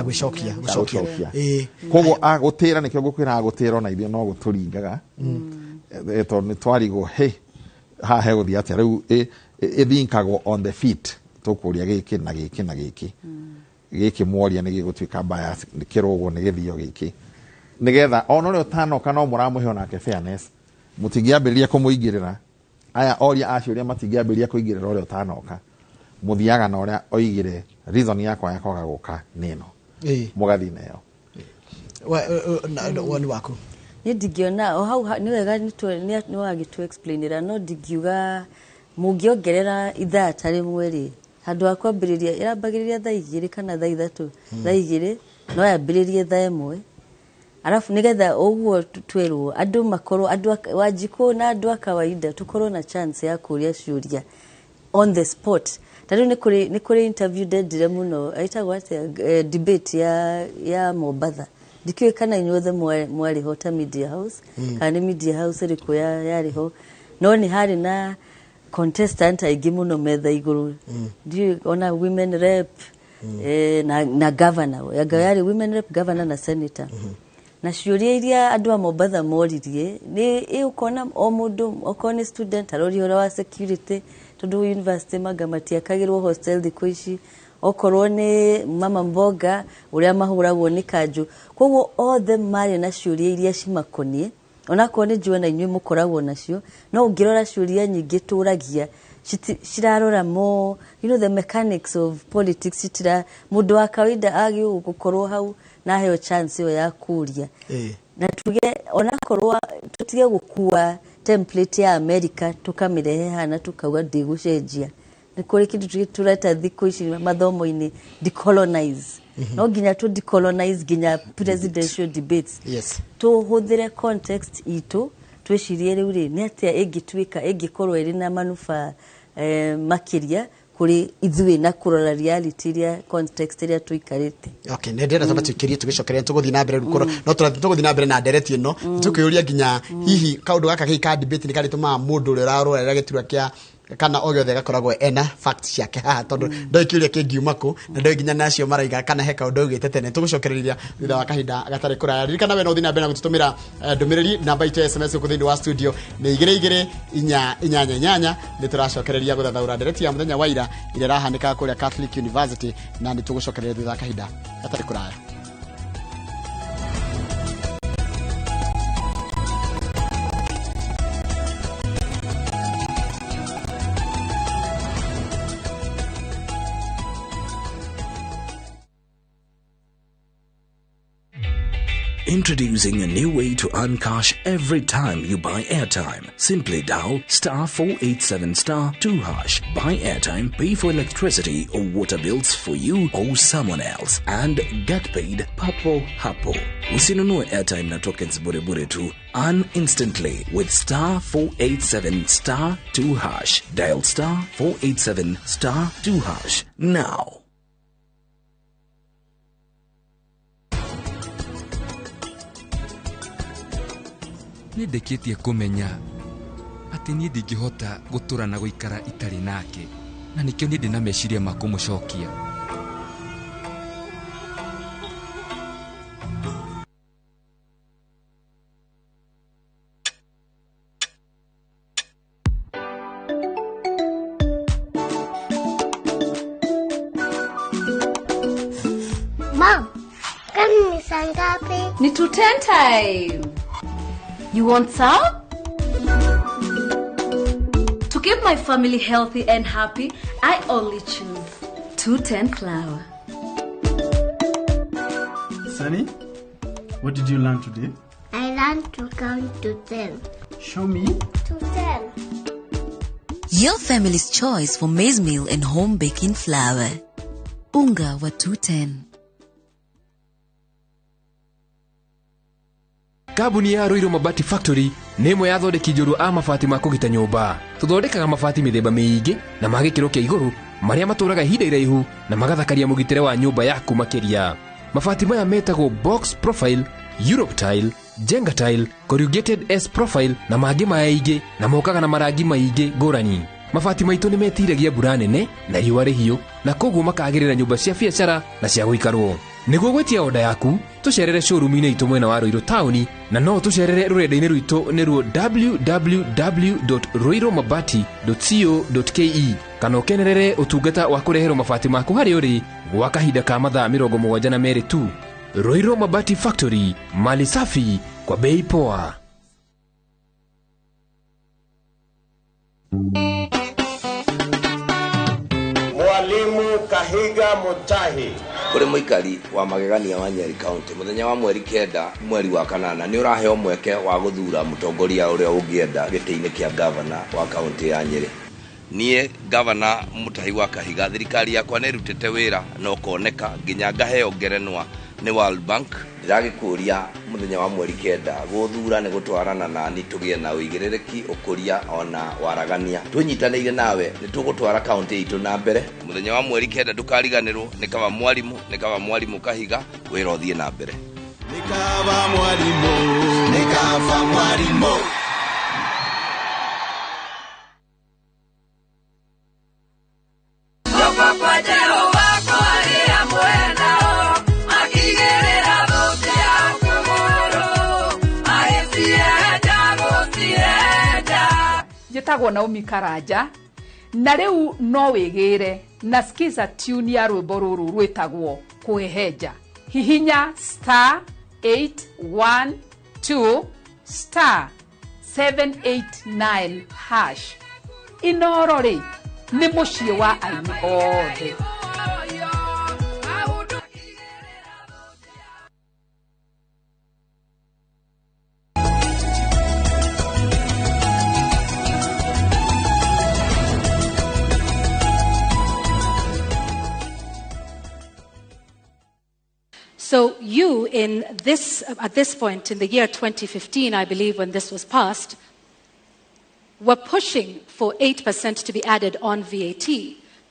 gwicokia gucokia. Koguo agutira nikio ngukwira agutira ona ithuĩ no gũtũringaga tondũ nĩ twarigwo he haha hegũthiĩ atĩa rĩu ĩthinkagwo on the feet tũkũria gĩkĩ na gĩkĩ na gĩkĩ gĩkĩ mworia nĩ gĩgũtuĩka bias kĩrũgwo nĩ gĩthio gĩkĩ nĩgetha ona ũrĩa ũtanoka no mũramũhe onake fairness mũtingĩambĩrĩria kũmũingĩrĩra aya oria acio ũrĩa matingĩambĩrĩria kũingĩrĩra ũrĩa ũtanoka mũthiaga na ũrĩa oigire reason yakwa ya kwaga gũka nĩ ĩno mũgathiĩ nayo. Woni waku? Niĩ ndingĩona o hau nĩ wega nĩ wagĩtũ explainĩra no ndingiuga mũngĩongerera ithaa ta rĩmwe rĩ handũ ha kwambĩrĩria ĩrambagĩrĩria thaa 2 kana thaa 3 thaa 2 no yambĩrĩrie thaa 1 arafu nigetha ũguo twerwo andũ makorwo andũ Wanjikũ na andũ a kawaida tukorwo na chance ya kũria ciũria on the spot. Ta rĩu nĩ kũrĩ interview ndendire mũno ĩtagwo atĩa debate ya Mombatha ndikĩũĩ kana inyuothe mwarĩ ho ta media house kana nĩ media house ĩrĩkũ yarĩ ho no nĩ harĩ na contestant aingĩ mũno metha igũrũ ndiũĩ ona women rep na governor yarĩ women rep governor na senator na ciũria iria andũ a Mombatha moririe nĩ ũkona o mũndũ okorwo nĩ student aroria ũhoro wa security tondũ university manga matiakagĩrwo hostel thikũ ici okorwo nĩ mama mboga ũrĩa mahũragwo nĩ kanjũ koguo othe marĩ na ciũria iria cimakoniĩ onakorwo nĩ njũĩ na inyuĩ mũkoragwo nacio no ũngĩrora ciũria nyingĩ tũragia cirarora more you know the mechanics of politics citira mũndũ wa kawaida agĩrĩirwo gũkorwo hau na heo chance ĩyo ya kũria na tuge onakorwo tutige gũkua template ya America tukamĩrehe hana tukauga ndĩgũcenjia nĩ kũrĩ kĩndũ tũreta thikũ ici mathomo-inĩ decolonize no nginya tu decolonize nginya presidential debates yes tũhũthĩre context itũ twĩcirie rĩu rĩ nĩ atĩa ĩngĩtuĩka ĩngĩkorwo ĩrĩ na manufaa makĩria kũrĩ ithuĩ na kũrora reality ĩrĩa context ĩrĩa tũikarĩte. Okay, nĩ ndĩrenda twambe tũikĩrie tũgĩcokeria tũgũthiĩ na mbere rĩu no tũgũthiĩ na mbere na ndereti ĩno tũkĩũria nginya hihi kaũndũ gaka gĩ ka debate nĩ karĩtũmaga mũndũ ũrĩa ũrarorera gĩturwa kĩa kana o gĩothe gakoragwo ena facts ciake haha tondũ ndoĩ kĩũria kĩngiuma kũ na ndoĩ nginya nacio maraiga kana he kaũndũ augĩte tene tũgũcokereria thutha wa kahinda gatarĩ kũraya ririkana we no ũthiĩ na mbere na gũtũtũmĩra ndũmĩrĩri namba itũ ya SMS gũkũ thĩinĩ wa studio nĩ 2 2 4 8 8 nĩ tũracokereria gũthathaũra ndereti ya mũthenya wa ira ĩrĩa ĩrahanĩkaga kũrĩa Catholic University na nĩ tũgũcokereria thutha wa kahinda gatarĩ kũraya. Introducing a new way to earn cash every time you buy airtime. Simply dial *487*2#. Buy airtime, pay for electricity or water bills for you or someone else, and get paid papo hapo. Usinunue airtime na tokens bure bure tu. Earn instantly with *487*2#. Dial *487*2# now. Nĩ ndĩkĩtie kũmenya atĩ niĩ ndingĩhota gũtũra na gũikara itarĩ nake na nĩkĩo niĩ ndĩ na meciria ma kũmũcokia. Mom, kwani ni saa ngapi? Ni 2:10 time. You want some? To keep my family healthy and happy, I only choose 210 flour. Sunny, what did you learn today? I learned to count to 10. Show me. To 10. Your family's choice for maize meal and home baking flour. Unga wa 210. Kambuni ya Ruiru Mabati Factory nĩ ĩmwe ya athondeki njorua a mabati ma kũgita nyũmba. Tũthondekaga mabati mĩthemba mĩingĩ na ma gĩkĩro kĩa igũrũ marĩa matũraga ihinda iraihu na magathakaria mũgitĩre wa nyũmba yaku makĩria. Mabati maya metagwo box profile, Europe tile, Jenga tile, corrugated S profile na mangĩ maingĩ, na mokaga na marangi maingĩ ngũrani. Mabati maitũ nĩ metiragia mbura nene na riũa rĩhiũ, na koguo makagĩrĩra nyũmba cia biacara na cia gũikarwo. Nĩguo gwĩtia oda yaku, tũcerere showroom-inĩ itũ mwena wa Ruiru taũni, na no tũcerere rũrenda-inĩ rwitũ nĩruo www.ruirumabati.co.ke, kana ũkenerere ũtungata wa kũreherwo mabati maku harĩa ũrĩ gwa kahinda ka mathaa 72 tu. Ruiru Mabati Factory, mali safi kwa bei poa. Mwalimu Kahiga Mutahi kuri muikari wa magegania wa Nyeri County muthenya wa mweri 9 mweri wa 8 ni uraheo mweke wa guthura mutongoria uria ungienda giti-ini kia governor wa county ya Nyeri. Nie governor Mutahi wa Kahiga, thirikari yakwa nĩ ĩrutĩte wĩra na ũkoneka nginya ngaheo ngerenwa nĩ World Bank. Ndĩragĩkũria mũthenya wa mweri 9 gũthura nĩ gũtwarana nani tũgĩe na ũigĩrĩrĩki, ũkũria ona waragania. Tũnyitanĩire nawe nĩ tũgũtwara kaunti itũ na mbere. Mũthenya wa mweri 9 ndũkariganĩrwo, nĩ kaba mwarimu, nĩ kaba mwarimu Kahiga, wĩra ũthiĩ na mbere. Nĩ kaba mwarimu, nĩ kaba mwarimu. Njĩtagwo Naomi Karanja na rĩu no wĩgĩre na skiza tune ya rwĩmbo rũrũ rwĩtagwo kũhehenja. Hihinya star 812 star 789 hash. Inoro rĩ nĩ mũciĩ wa aini othe. So you, in this, at this point in the year 2015, I believe, when this was passed, were pushing for 8% to be added on VAT.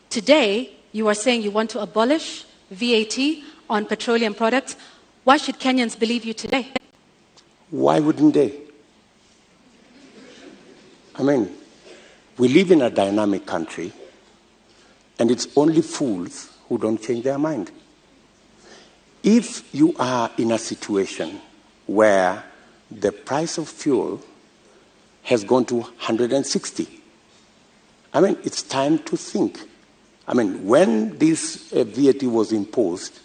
Today, you are saying you want to abolish VAT on petroleum products. Why should Kenyans believe you today? Why wouldn't they? I mean, we live in a dynamic country, and it's only fools who don't change their mind. If you are in a situation where the price of fuel has gone to 160, I mean, it's time to think. I mean, when this VAT was imposed,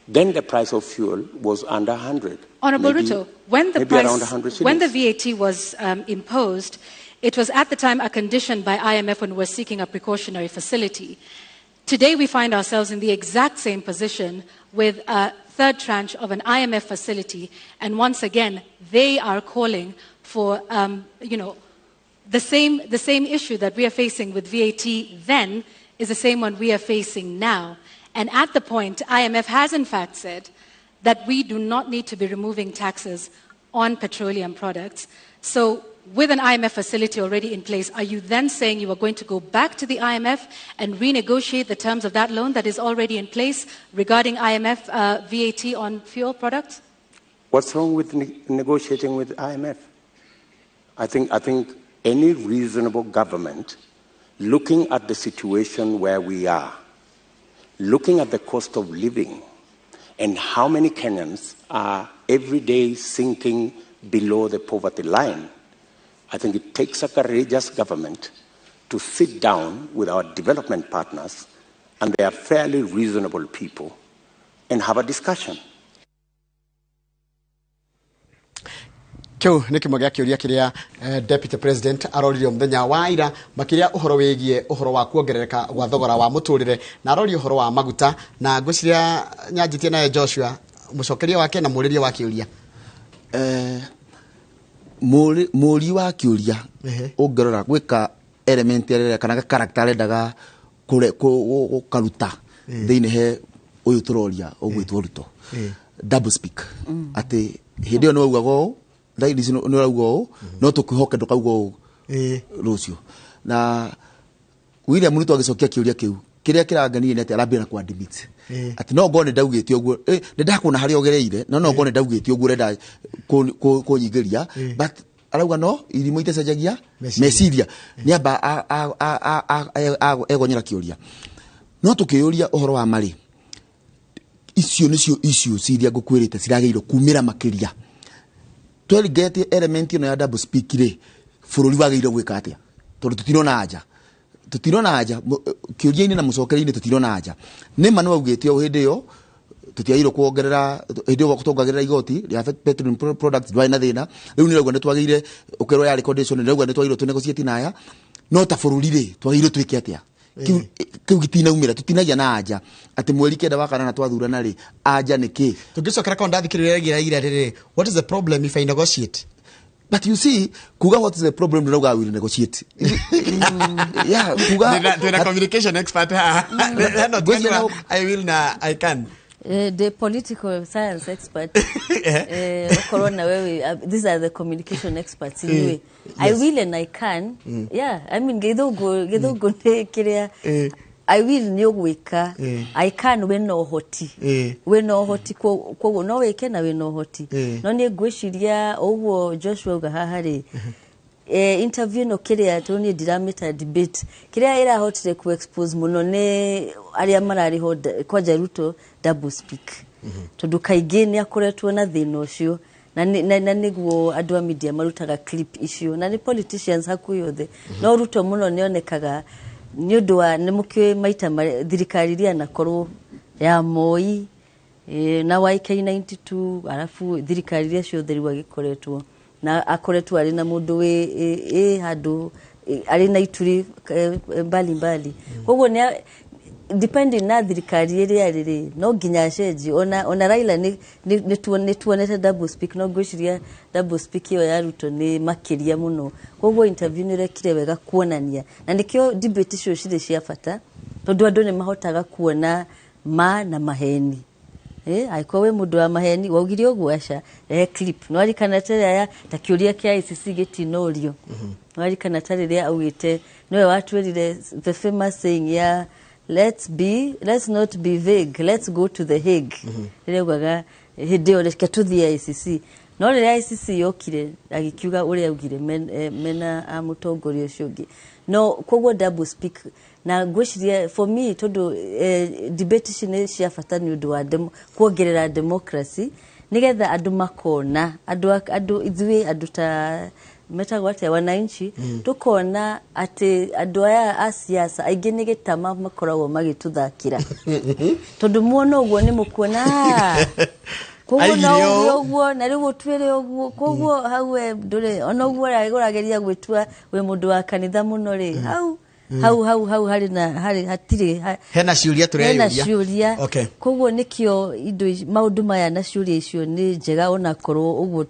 then the price of fuel was under 100. Honorable maybe, Ruto, when the, price, when the VAT was imposed, it was at the time a condition by IMF when we were seeking a precautionary facility. Today we find ourselves in the exact same position with a third tranche of an IMF facility, and once again they are calling for the same issue that we are facing with VAT then is the same one we are facing now. And at the point, IMF has in fact said that we do not need to be removing taxes on petroleum products. So with an IMF facility already in place, are you then saying you are going to go back to the IMF and renegotiate the terms of that loan that is already in place regarding IMF VAT on fuel products? What's wrong with negotiating with IMF? I think any reasonable government, looking at the situation where we are, looking at the cost of living and how many Kenyans are every day sinking below the poverty line, I think it takes a courageous government to sit down with our development partners, and they are fairly reasonable people, and have a discussion. Kĩu nĩ kĩmwe gĩa kĩũria kĩrĩa Deputy President aroririo mũthenya wa ira makĩria ũhoro wĩgiĩ ũhoro wa kuongerereka gwa thogora wa mũtũrĩre, na arorio ũhoro wa maguta, na ngwĩciria nyanjĩtie naye Joshua mũcokeria wake na mũrĩria wa kĩũria. Mũri wa kĩũria ũngĩrora gwĩka element ĩrĩa kana character arendaga gũkaruta thĩinĩ he ũyũ tũroria ũgwĩtwo Ruto, double speak, atĩ hĩndĩ ĩyo nĩ waugaga ũũ, thaa ici nĩ ũrauga ũũ, no tũkwĩhoke ndũkauga ũũ rũciũ. Na William Ruto agĩcokia kĩũria kĩu Kĩrĩa kĩrangenia nĩ atĩ arambia na kwa admit atĩ no ngorwo nĩ ndaugĩte ũguo, nĩ ndakuona harĩa ũgereire, no no ngorwo nĩ ndaugĩte ũguo ũrenda kũnyingĩria, but arauga no irimũ itacenjagia meciria. Nĩ amba egonyera kĩũria. No tũkĩyũria ũhoro wa marĩ icio nĩcio issues iria ngũkwĩrĩte ciragĩrĩirwo kumĩra makĩria. Twerigete element ĩno ya double speak rĩ, bũrũri wagĩrĩirwo gwĩka atĩa? Tondũ tũtirona anja, tũtirona anja kĩũria-inĩ na mũcokerie-inĩ, tũtirona anja. Nĩ ma nĩ waugĩte o hĩndĩ ĩyo tũtiagĩrĩirwo kuongerera, hĩndĩ ĩyo tuongagĩrĩra igoti rĩa petroleum products, ndwarĩ na thĩna. Rĩu nĩ ũrauga nĩ twagĩrĩire, ũkerwo yarĩ condition, nĩ ũrauga nĩ twagĩrĩirwo tũ negotiate na aya, no ta bũrũri rĩ, twagĩrĩirwo twĩke atĩa? Kĩu gĩtinaumĩra, tũtinagia na anja atĩ mweri 9 wa kanana twathurana rĩ, anja nĩ kĩ? Tũngĩcokera kwa ndathikĩrĩria ĩrĩa rĩrĩ, what is the problem if I negotiate? But you see, kuga what is the problem, ndĩrauga I will negotiate. Yeah, kuga Twĩna communication expert haha. Hena ũtiganu wa I will na I can. The political science expert, okorwo na wewe, these are the communication experts inyuĩ. I will and I can. Yeah, I mean, gĩthũngũ nĩ kĩrĩa I will nĩ ũgwĩka, I can wĩna ũhoti, wĩna ũhoti, koguo no wĩke na wĩna ũhoti. No niĩ ngwĩciria ũguo Joshua auga haha rĩ, interview ĩno, kĩrĩa tondũ niĩ ndiramĩta debate, kĩrĩa ĩrahotire ku expose mũno nĩ arĩa mararĩ ho, kwanja Ruto double speak, tondũ kaingĩ nĩ akoretwo na thĩna ũcio, na nĩguo andũ a media marutaga clip icio, na nĩ politicians hakuhĩ othe, no Ruto mũno nĩ onekaga nĩ ũndũ wa nĩ mũkĩũĩ maita thirikari iria anakorwo ya Moi, na YK92, arabu thirikari iria ciothe rĩu agĩkoretwo na akoretwo arĩ na mũndũ wĩ ĩ handũ arĩ na ituri mbali mbali. Koguo nĩ depending na thirikari ĩrĩa arĩ rĩ, no nginya acenjie. Ona Raila nĩ tuonete double speak, no ngwĩciria double speak ĩyo ya Ruto nĩ makĩria mũno. Koguo interview nĩ ĩrekire wega kuonania, na nĩkĩo debate icio cirĩ cia bata, tondũ andũ nĩ mahotaga kuona ma na maheni. Angĩkorwo wĩ mũndũ wa maheni, waugire ũguo, aca rehe clip. No arikana ta rĩrĩa ta kĩũria kĩa ICC gĩtinorio, no arikana ta rĩrĩa augĩte nĩwe watwĩrire the famous saying ya let's not be vague, let's go to the Hague, rĩrĩa augaga hĩndĩ ĩyo reke tũthiĩ ICC. No rĩrĩa ICC yokire, agĩkiuga ũrĩa augire mena a mũtongoria ũcio ũngĩ. No koguo double speak, na ngwĩciria for me, tondũ debate ici nĩ cia bata nĩ ũndũ wa kuongerera democracy, nĩgetha andũ makona, andũ ithuĩ andũ ta metagwo atĩa, wananchi, tukona atĩ andũ aya a siasa aingĩ nĩ gĩtama makoragwo magĩtũthakĩra, tondũ muona ũguo nĩ mũkuona, "Ah, koguo no Aigire uge ũũ. Ũguo na rĩu ũtwĩre ũguo." Koguo hau we ndũrĩ ona ũguo ũrageria gwĩtua wĩ mũndũ wa kanitha mũno rĩ, hau hau harĩ na harĩ hatirĩ Hena ciũria hena tũreyũria. Ciũria. Koguo nĩkĩo indo maũndũ maya na ciũria icio nĩ njega, onakorwo ũguo,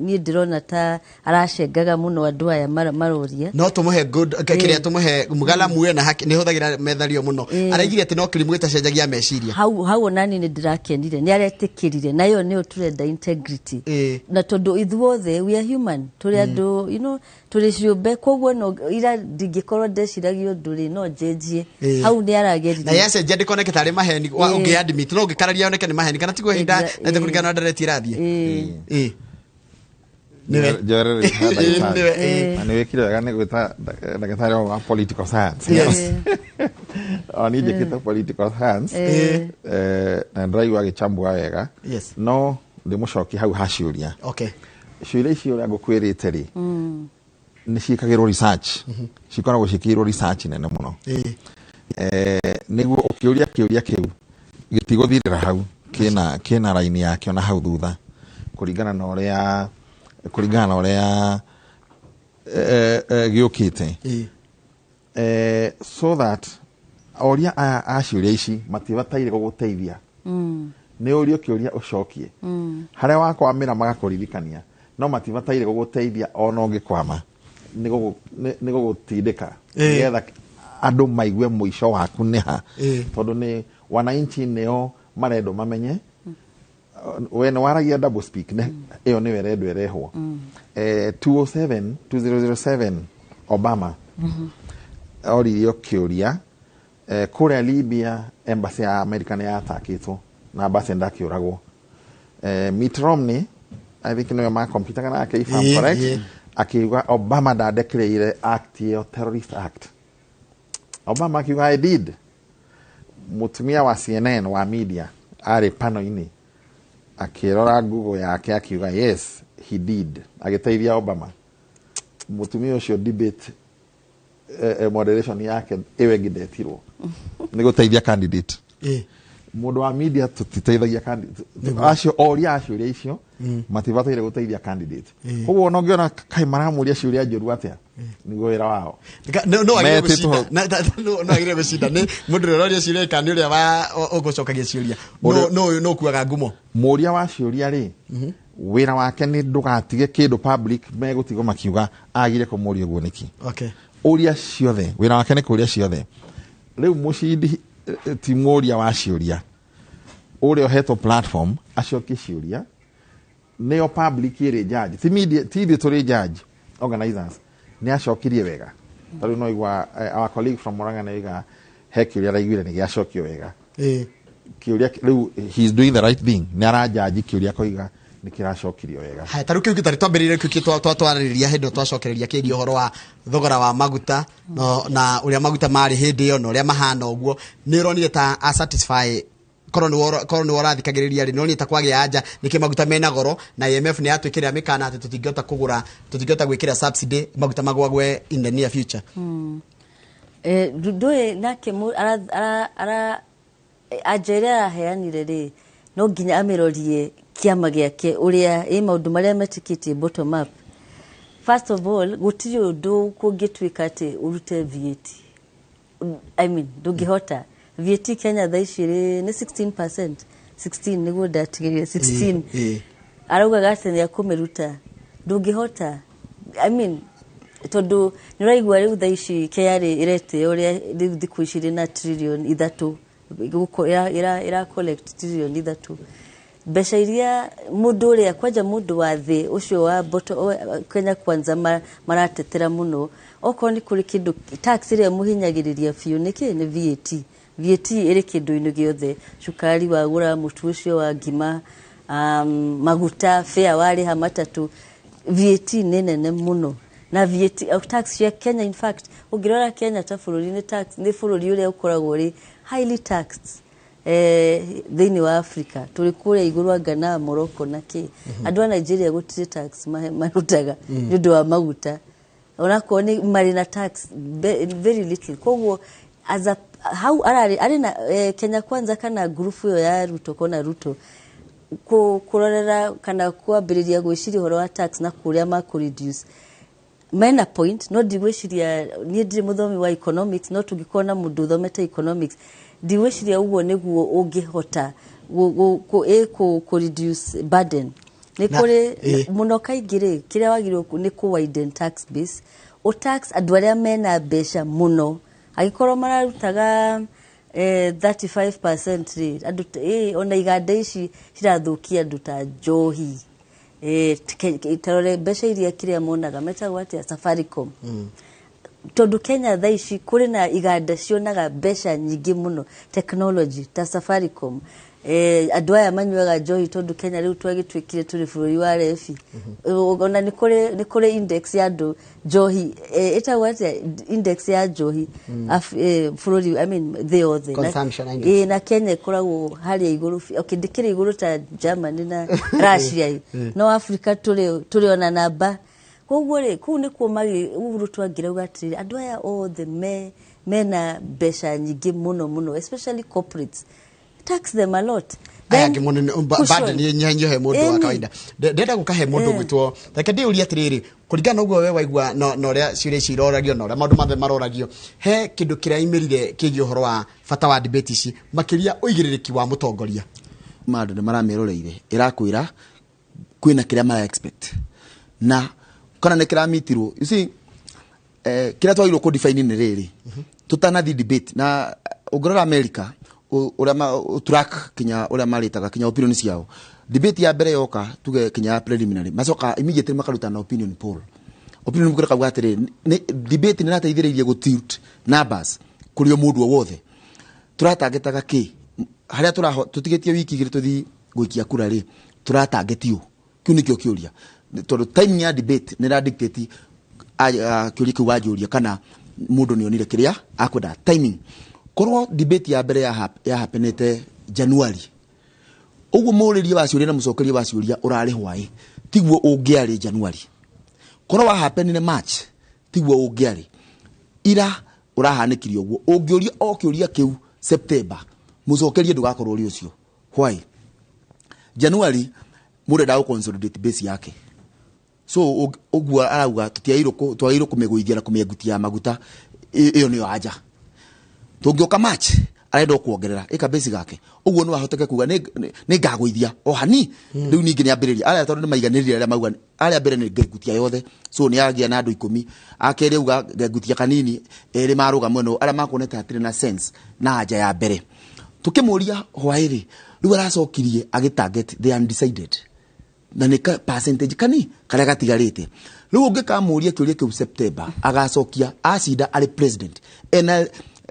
niĩ ndĩrona ta aracengaga mũno andũ aya maroria. No tumuhe good kĩrĩa tumuhe mugalamu we na haki nĩ hũthagĩra methario mũno. Araigire atĩ no kĩrimũ gĩtacenjagia meciria. Hau onani nĩ ndĩrakenire nĩ aretĩkĩrire, na ĩyo nĩyo tũrenda, integrity, na tondũ ithuothe we are human, tũrĩ andũ, tũrĩ ciũmbe. Koguo no ira ndingĩkorwo ndeciragia ũndũ rĩ, no njenjie. Hau nĩ arageririe. Na yacenjia ndĩkoneke tarĩ maheni ũngĩ admit, no ũngĩkararia oneke nĩ maheni, kana tiguo ihinda na kũringana na ndereti irathiĩ. Nĩwe. Njoerere ndagĩtarĩ. Nĩwe, ĩĩ. Na nĩ wĩkire wega nĩ gwĩta ndagĩtarĩ wa political science. O niĩ njĩkĩte political science. Na ndĩraigua agĩchambua wega. No ndĩmũcokie hau ha ciũria. Ciũria icio ũrĩa ngũkwĩrĩte rĩ, nĩ ciĩkagĩrwo research, cikoragwo ciĩkĩirwo research nene mũno. Nĩguo ũkĩũria kĩũria kĩu gĩtigũthirĩra hau, kĩna raini yakĩo na hau thutha, kũringana na ũrĩa gĩũkĩte. So that oria aya a ciũria ici matibataire gũgũteithia, nĩ ũrio kĩũria ũcokie, harĩa wakwamĩra magakũririkania, no matibataire gũgũteithia. Ona ũngĩkwama nĩ gũgũtindĩka nĩgetha andũ maigue mũico waku nĩ ha, tondũ nĩ wananchi nĩo marendwo mamenye we nĩ waragia double speak, nĩ ĩyo nĩyo ĩrendwo ĩrehwo. 207 2007 Obama oririo kĩũria. Kũrĩa Libya embassy ya America nĩ yatakĩtwo na ambassador akĩũragwo. Mitt Romney, I think nĩwe makompitaga nake, if I'm correct, akiuga Obama ndandeclare act ĩyo terrorist act. Obama akiuga I did. Mũtumia wa CNN wa media arĩ pano-inĩ akĩrora Google yake akiuga yes he did, agĩteithia Obama. Mũtumia ũcio debate moderation yake ĩyo ĩngĩ ndetirwo nĩ gũteithia candidate. Mũndũ wa media tũtiteithagia candidate acio, oria acio ũrĩa icio matibataire gũteithia candidate. Koguo ona ũngĩona kaĩ maramũria ciũria njũru atĩa, nĩguo wĩra wao. No agire gũcinda. No agire gũcinda nĩ mũndũ ũrĩa ũroria ciũria kana nĩ ũrĩa wa ũgũcokagia ciũria, no no kuaga ngumo. Mũria wa ciũria rĩ, wĩra wake nĩ ndũgatige kĩndũ public megũtigwo makiuga agire kũmũria ũguo nĩkĩ. Ũria ciothe, wĩra wake nĩ kũria ciothe. Rĩu mũcindi ti mũria wa ciũria, ũrĩa ũhetwo platform acokie ciũria nĩo public ĩrĩ judge, ti media, ti ithuĩ tũrĩ judge, organizers nĩ acokirie wega. Tarĩu no igua our colleague from Murang'a nĩ oiga he kĩũria araiguire nĩ gĩacokio wega. Kĩũria rĩu he is doing the right thing, nĩ arajaji kĩũria koiga nĩ kĩracokirio wega. Haya, ta rĩu kĩu gĩtarĩ twambĩrĩire kĩu twarĩrĩria hĩndĩ ĩyo twacokereria kĩgiĩ ũhoro wa thogora wa maguta na ũrĩa maguta marĩ hĩndĩ ĩyo na ũrĩa mahana ũguo, nĩ ũronire ta a satisfy korwo nĩ ũrathikagĩrĩria rĩ, nĩ ũronire ta kwagĩa anja nĩkĩ maguta mena goro na IMF nĩ yatwĩkĩrĩra mĩkana atĩ tũtingĩhota kũgũra, tũtingĩhota gwĩkĩra subsidy maguta magwagwe in the near future. Ndũĩ nake ara anja ĩrĩa araheanire rĩ, no nginya amĩrorie kĩama gĩake ũrĩa ĩ maũndũ marĩa metĩkĩtie bottom up. First of all, gũtirĩ ũndũ kũngĩtuĩka atĩ ũrute VAT. I mean, ndũngĩhota. VAT Kenya thaa ici ĩrĩ nĩ 16%. 16 nĩguo ndatigĩrire 16. Araugaga atĩ nĩ akũmĩruta. Ndũngĩhota. I mean, tondũ nĩ ũraigua rĩu thaa ici KRA ĩretĩo ũrĩa rĩu thikũ ici ĩrĩ na trillion 3, ĩra collect trillion 3. Mbeca iria mũndũ ũrĩa kwanja mũndũ wa thĩ ũcio wa Kenya Kwanza maratetera mũno, okorwo nĩ kũrĩ kĩndũ tax ĩrĩa mũhinyagĩrĩria biũ nĩ kĩ? Nĩ VAT. VAT ĩrĩ kĩndũ-inĩ gĩothe, cukari wagũra, mũtu ũcio wa ngima, maguta, fare warĩha matatũ, VAT nĩ nene mũno. Na VAT tax cia Kenya, in fact ũngĩrora Kenya ta bũrũri nĩ tax, nĩ bũrũri ũrĩa ũkoragwo ũrĩ highly taxed thĩinĩ wa Africa. Tũrĩ kũrĩa igũrũ anga na Morocco na kĩ. Andũ a Nigeria gũtirĩ tax marutaga nĩ ũndũ wa maguta, onakorwo nĩ marĩ na tax very little. Koguo as a hau ararĩ arĩ na Kenya Kwanza kana ngurubu ĩyo ya Ruto kona Ruto kũrorera kana kwambĩrĩria gwĩciria ũhoro wa tax na kũrĩa makũ reduce mena point. No ndigwĩciria, niĩ ndirĩ mũthomi wa economics, no tũngĩkorwo na mũndũ ũthomete economics, ndigwĩciria ũguo nĩguo ũngĩhota kũ reduce burden. Nĩ kũrĩ mũno kaingĩ rĩ, kĩrĩa wagĩrĩirwo nĩ kũ widen tax base, ũ tax andũ arĩa mena mbeca mũno. Angĩkorwo mararutaga 35% rĩ, andũ ona iganda ici cirathũkia andũ ta njohi, tarore mbeca iria kĩrĩa monaga metagwo atĩa, Safaricom. Tondũ Kenya thaa ici kũrĩ na iganda cionaga mbeca nyingĩ mũno, technology ta Safaricom. Andũ aya manyuaga njohi tondũ Kenya rĩu twagĩtuĩkire tũrĩ bũrũri wa rebi. Ona nĩ kũrĩ index ya andũ njohi, ĩtagwo atĩa, index ya njohi bũrũri, I mean thĩ yothe. Na Kenya ĩkoragwo harĩa igũrũ. Okay, ndĩkĩrĩ igũrũ ta Germany na Russia, no Africa tũrĩ ona namba. Koguo rĩ, kũu nĩkuo Ruto angĩrauga atĩrĩrĩ, andũ aya othe mena mbeca nyingĩ mũno mũno, especially corporates, tax them a lot. Aya bado ni nyanyo he mundu wa kawaida. Ndenda gukahe mundu gwitwo reke ndiurie atiriri, kuringana na uguo we waigua no uria ciuria ici iroragio na uria maundu mothe maroragio, he kindu kiria imirire kigie uhoro wa bata wa debate ici makiria uigiririki wa mutongoria. Maundu ni marameroreire irakwira kwina kiria mara expect na kana ni kiramitirwo. You see, kiria twagirwo ku define ni riri tutanathi debate na ungirora America uria track kinya uria maritaga kinya opinion ciao. Debate ya mbere yoka tuge kinya preliminary macoka immediately makaruta na opinion poll. Opinion poll kauga atiri debate ni rateithiririe gu tilt numbers kuri o mundu wothe. Tũratangĩtaga kĩ harĩa tũraho tũtigĩtie wiki igĩrĩ tũthiĩ gũikia kura rĩ, tũratangĩtio kĩu nĩkĩo kĩũria, tondũ timing ya debate nĩ ĩra dictate kĩũria kĩu wanjũria kana mũndũ nĩ onire kĩrĩa akwenda. Timing, korwo debate ya mbere ya happenete January ũguo, mũrĩria wa ciũria na mũcokeria wa ciũria ũrarĩ hwaĩ, tiguo ũngĩarĩ January. Korwo wa happenire March, tiguo ũngĩarĩ. Ira ũrahanĩkirie ũguo, ũngĩũria o kĩũria kĩu September, mũcokerie ndũgakorwo ũrĩ ũcio. Why January? Mũndũ endaga gũ consolidate base yake, so ũguo arauga tũtiagĩrĩirwo twagĩrĩirwo kũmĩgũithia na kũmĩengutia maguta. Ĩyo nĩyo anja. Tũngĩũka March, arenda o kuongerera ĩka base gake, ũguo no ahoteke kuga nĩ ngagũithia o hani. Rĩu ningĩ nĩ ambĩrĩria arĩa, tondũ nĩ maiganĩrire arĩa mauga arĩa mbere nĩ ngengutia yothe, so nĩ agĩa na andũ 10. Akerĩ auga ngengutia kanini, erĩ marũga mwena ũyũ, arĩa makuonete hatirĩ na sense na anja ya mbere. Tukĩmũria hwaĩ-rĩ, rĩu aracokirie agĩ target the undecided na nĩ ka percentage kani karĩa gatigarĩte. Rĩu ũngĩkamũria kĩũria kĩu September, agacokia acinda arĩ president ena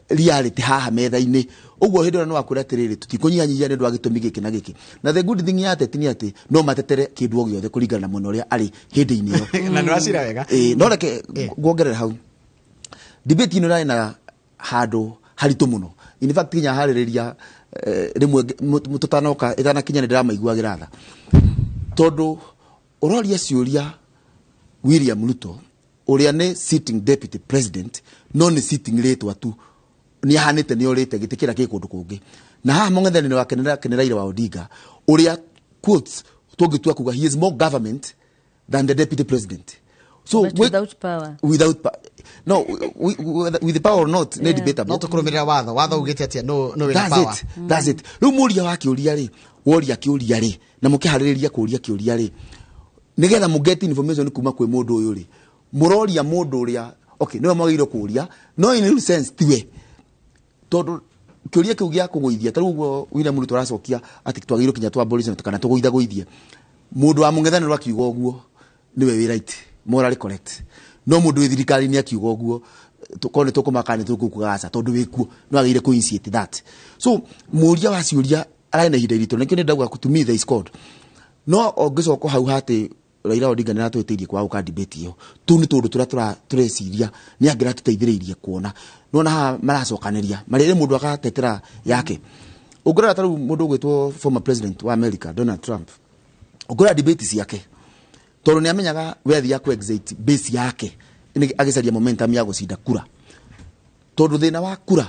reality haha metha-inĩ. Ũguo hĩndĩ ĩyo no akwĩra atĩrĩrĩ, tũtikũnyihanyihia nĩ ũndũ wa gĩtũmi gĩkĩ na gĩkĩ. Na the good thing ya ateti nĩ atĩ no matetere kĩndũ o gĩothe kũringana na mwena ũrĩa arĩ hĩndĩ-inĩ ĩyo. Na nĩ wacira wega. Ĩĩ, no reke nguongerera hau, debate ĩno ĩrarĩ na handũ haritũ mũno. In fact, nginya harĩrĩria rĩmwe tũtanoka ĩtanakinya nĩ ndĩramaiguagĩra tha, tondũ ũroria ciũria William Ruto ũrĩa nĩ sitting deputy president, no nĩ sitting rĩtwa tu, nĩ ahanĩte nĩ orĩte gĩtĩ kĩrĩa kĩ kũndũ kũngĩ, na haha mũng'ethanĩro wake nĩ Raila wa Odinga ũrĩa, quotes, tũngĩtua kuga he is more government than the deputy president, so But without power. Without no, with the power or not, nĩ debatable. No tũkũrũmĩrĩra watho. Watho ugĩte atĩa? No wĩna That's power. it. That's it. Rĩu mũria wa kĩũria rĩ, woria kĩũria rĩ, na mũkĩharĩrĩria kũria kĩũria rĩ, nĩgetha mũget information kuma kwĩ mũndũ ũyũ rĩ, mũroria mũndũ ũrĩa, okay, nĩwe mwagĩrĩirwo kũria, no in real sense tiwe, tondũ kĩũria kĩu gĩa kũgũithia ta rĩu ũguo William Ruto aracokia atĩ twagĩrĩirwo kinya twambũrĩce kana tũgũithagũithie, mũndũ wa mũng'ethanĩro akiuga ũguo nĩwe wĩ right, morally correct, no mũndũ wĩ thirikari-inĩ akiuga ũguo, korwo nĩ tũkũmaka nĩ tũkũkuga aca, tondũ wĩkuo no agĩrĩire kũ initiate that. So mũria wa ciũria ararĩ na ihinda iritũ, nĩkĩo nĩ ndauga to me there is code. No ũngĩcoka hau hatĩ Raila Odinga nĩ aratũhĩtĩirie kwaga gũka debate ĩyo, tũu nĩ tũndũ tũrĩa tũreciria nĩ angĩratũteithĩrĩirie kuona. Nona haha maracokanĩria marĩrĩ, mũndũ agatetera yake. Ũngĩrora ta rĩu mũndũ ũgwĩtwo former president wa America Donald Trump, ũngĩrora debate ciake, tondũ nĩ amenyaga we athiaga ku excite base yake agĩcaria momentum ya gũcinda kura, tondũ thĩna wa kura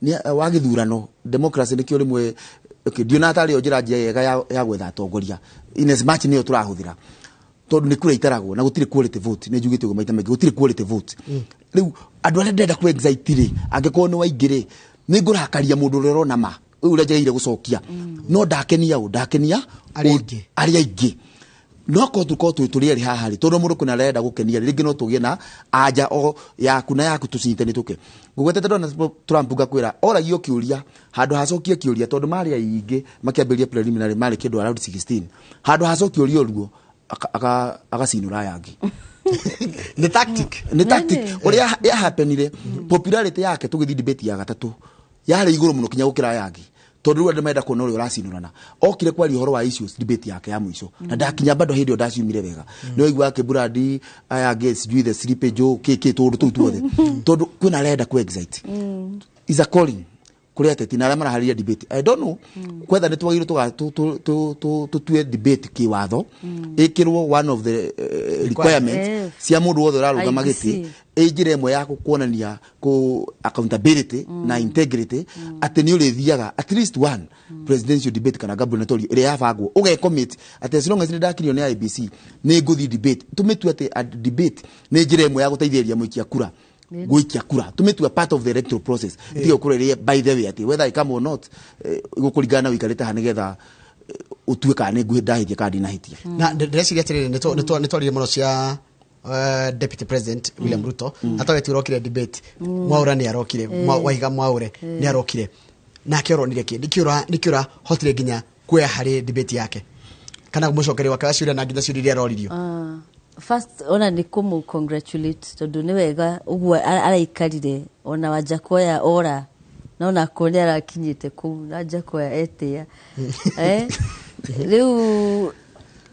nĩ wa gĩthurano, democracy nĩkĩo rĩmwe, okay, ndionaga tarĩ yo njĩra njega ya gwetha atongoria, in as much nĩyo tũrahũthĩra, tondũ nĩ kura itaragwo na gũtirĩ quality vote. Nĩ njugĩte ũguo maita maingĩ, gũtirĩ quality vote. Rĩu andũ arĩa ndĩrenda ku excite rĩ, angĩkorwo nĩ waingĩ rĩ, nĩ ngũrakaria mũndũ ũrĩa ũrona ma ũyũ ũrĩa njagĩrĩire gũcokia, no ndakenia ũ ndakenia arĩa aingĩ. Arĩa aingĩ. No korwo tũkorwo twĩ tũrĩ erĩ haha rĩ, tondũ mũndũ kwĩna arenda gũkenia rĩ, rĩngĩ no tũgĩe na anja o yaku na yaku tũcinyitane tũke. Ngũgwetete Donald Trump, ngakwĩra oragio kĩũria, handũ hacokie kĩũria, tondũ marĩ aingĩ makĩambĩrĩria preliminary marĩ kĩndũ around 16, handũ hacokie ũria ũruo agacinũra aya angĩ. Nĩ tactic. Nĩ tactic. Nene. Ũrĩa yahapenire, popularity yake tũgĩthiĩ debate ya gatatũ yarĩ igũrũ mũno kinya gũkĩra aya angĩ, tondũ rĩu andũ marenda kuona ũrĩa ũracinũrana. Okire kwaria ũhoro wa issues debate yake ya mũico, na ndakinya bado hĩndĩ ĩyo ndaciumire wega, nĩ waigua akĩmburandi aya angĩ, sijui the sleepy Joe, kĩ kĩ tũndũ tũu tuothe, tondũ kwĩna arenda ku excite. Is a calling kũrĩ ateti na arĩa maraharĩria debate. I don't know kwetha nĩ twagĩrĩirwo tũtue debate kĩwatho, ĩkĩrwo one of the requirements cia mũndũ wothe ũrarũgama IEBC. gĩtĩ, ĩ njĩra ĩmwe ya kuonania ku accountability na integrity, atĩ nĩ ũrĩthiaga at least one presidential debate kana gubernatorial ĩrĩa yabangwo, ũgecommit atĩ as long as nĩ ndakinyio nĩ IEBC nĩ ngũthiĩ debate. Tũmĩtue atĩ a debate nĩ njĩra ĩmwe ya gũteithĩrĩria mũikia kura gũikia kura, tũmĩtue part of the electoral process, tiga gũkorwo ĩrĩ by the way atĩ whether I come or not, gũkũringana na ũikarĩte haha nĩgetha ũtue kana nĩ nguhĩ ndahĩtia kana ndinahĩtia. Na ndĩreciria atĩrĩrĩ, nĩ twaririe mũno cia deputy president William Ruto, atowe ti ũrokire debate. Mwaura nĩ arokire. Waiga Mwaure nĩ arokire nake. Ũronire kĩ? Nĩkĩ ũrahotire nginya kuoya harĩ debate yake kana mũcokerio wake wa ciũria na nginya ciũria iria aroririo? Ah, first ona nĩ kũmũ congratulate, tondũ nĩ wega ũguo araikarire ona Wanjakoya ora. No onakorwo nĩ arakinyĩte kũu na Njakoya etĩa. Rĩu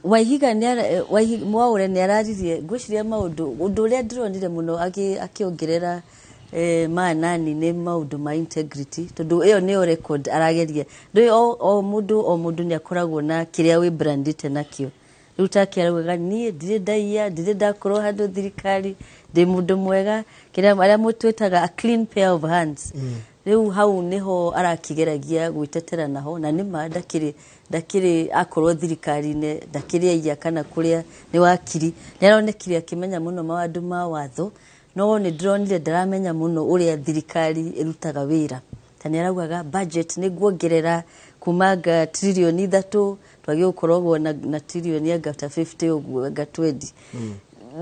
Waihiga Mwaũre nĩ araririe, ngwĩciria maũndũ, ũndũ ũrĩa ndĩronire mũno akĩongerera maanani nĩ maũndũ ma integrity, tondũ ĩyo nĩyo record arageria. Ndũĩ o mũndũ nĩ akoragwo na kĩrĩa wĩ brandĩte nakĩo. Rĩu take araugaga niĩ ndirĩ ndaiya, ndirĩ ndakorwo handũ thirikari, ndĩ mũndũ mwega, kĩrĩa arĩa mũtwĩtaga a clean pair of hands. Rĩu hau nĩho arakĩgeragia gwĩtetera naho, na nĩma ndakĩrĩ akorwo thirikari-inĩ, ndakĩrĩ aiya kana kũrĩa nĩ wakiri. Nĩ aronekire akĩmenya mũno maũndũ ma watho, no nĩ ndĩronire ndaramenya mũno ũrĩa thirikari ĩrutaga wĩra. Ta nĩ araugaga budget nĩ nguongerera kuma nga tririoni 3 twagĩrĩirwo gũkoragwo na tririoni anga ta 50 ũguo, anga 20.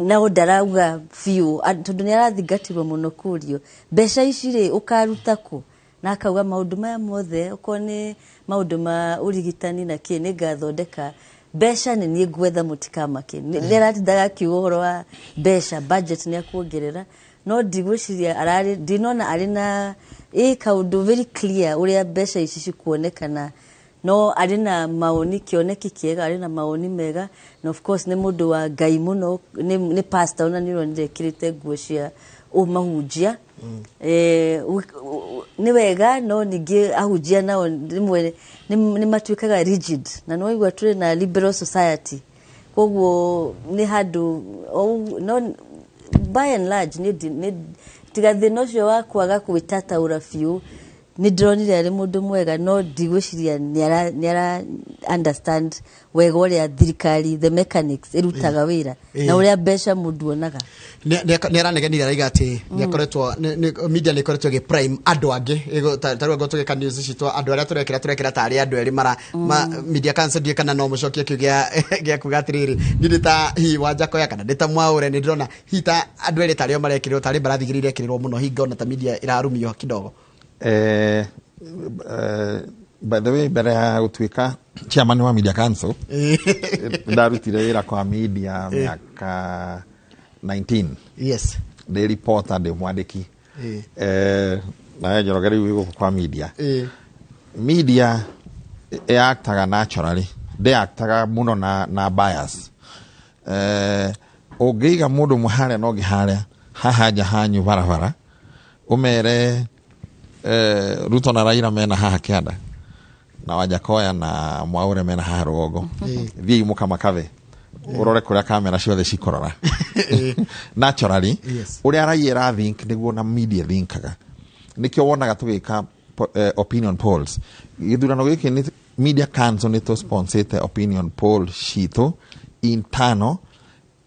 Nao ndarauga biũ, tondũ nĩ arathingatirwo mũno kũrio mbeca ici rĩ ũkaruta kũ, na akauga maũndũ maya mothe okorwo nĩ maũndũ ma ũrigitani na kĩ nĩ ngathondeka mbeca, nĩ niĩ ngwetha mũtikamake. Nĩ aratindaga akiuga ũhoro wa mbeca, budget nĩ akuongerera, no ndigwĩciria ararĩ, ndinona arĩ na kaũndũ very clear ũrĩa mbeca ici cikuonekana, no arĩ na maoni, kĩoneki kĩega, arĩ na maoni mega, na of course nĩ mũndũ wa Ngai mũno, nĩ pastor, ona nĩ ũronire ekĩrĩte nguo cia ũmahunjia. Nĩ wega, no ningĩ ahunjia nao rĩmwe nĩ matuĩkaga rigid, na nĩ waigua tũrĩ na liberal society, koguo nĩ handũ no by and large nĩ tiga thĩna ũcio wa kwaga gwĩtataũra biũ, nĩ ndĩronire arĩ mũndũ mwega, no ndigwĩciria nĩ ara understand wega ũrĩa thirikari, the mechanics ĩrutaga wĩra na ũrĩa mbeca mũndũ onaga. Nĩ aranegenire araiga atĩ nĩ akoretwo media nĩ ĩkoretwo ĩgĩ prime andũ angĩ, ta rĩu angorwo tũgĩka news citũ, andũ arĩa tũrekĩra tarĩ andũ erĩ mara media council ndiĩ kana no mũcokie kĩu gĩa kuga atĩrĩrĩ, niĩ ndĩ ta hihi Wanjakoya kana ndĩ ta Mwaũre, nĩ ndĩrona hihi ta andũ erĩ tarĩo marekĩrĩrwo, tarĩ mbarathi igĩrĩ irekĩrĩrwo mũno, hihi ngona ta media ĩrarumio kidogo. By the way, mbere ya gũtuĩka chairman wa media council, ndarutire wĩra kwa media miaka 19. Yes. Ndĩ reporter, ndĩ mwandĩki. Nawe Njoroge rĩu wĩ gũkũ kwa media. Media ĩactaga naturally, ndĩactaga mũno na bias. Ũngĩiga mũndũ ũmwe harĩa na ũngĩ harĩa, haha nja hanyu barabara, ũmere Ruto na Raila mena haha kĩanda, na Wanjakoya na Mwaũre mena haha rũgongo, thiĩi mũkamakathe, ũrore kũrĩa kamera ciothe cikũrora. Naturally, ũrĩa raia ĩra think nĩguo na media thinkaga. Nĩkĩo wonaga tũgĩka opinion polls. Gĩthurano gĩkĩ nĩ media council nĩ tũsponsete opinion poll citũ internal,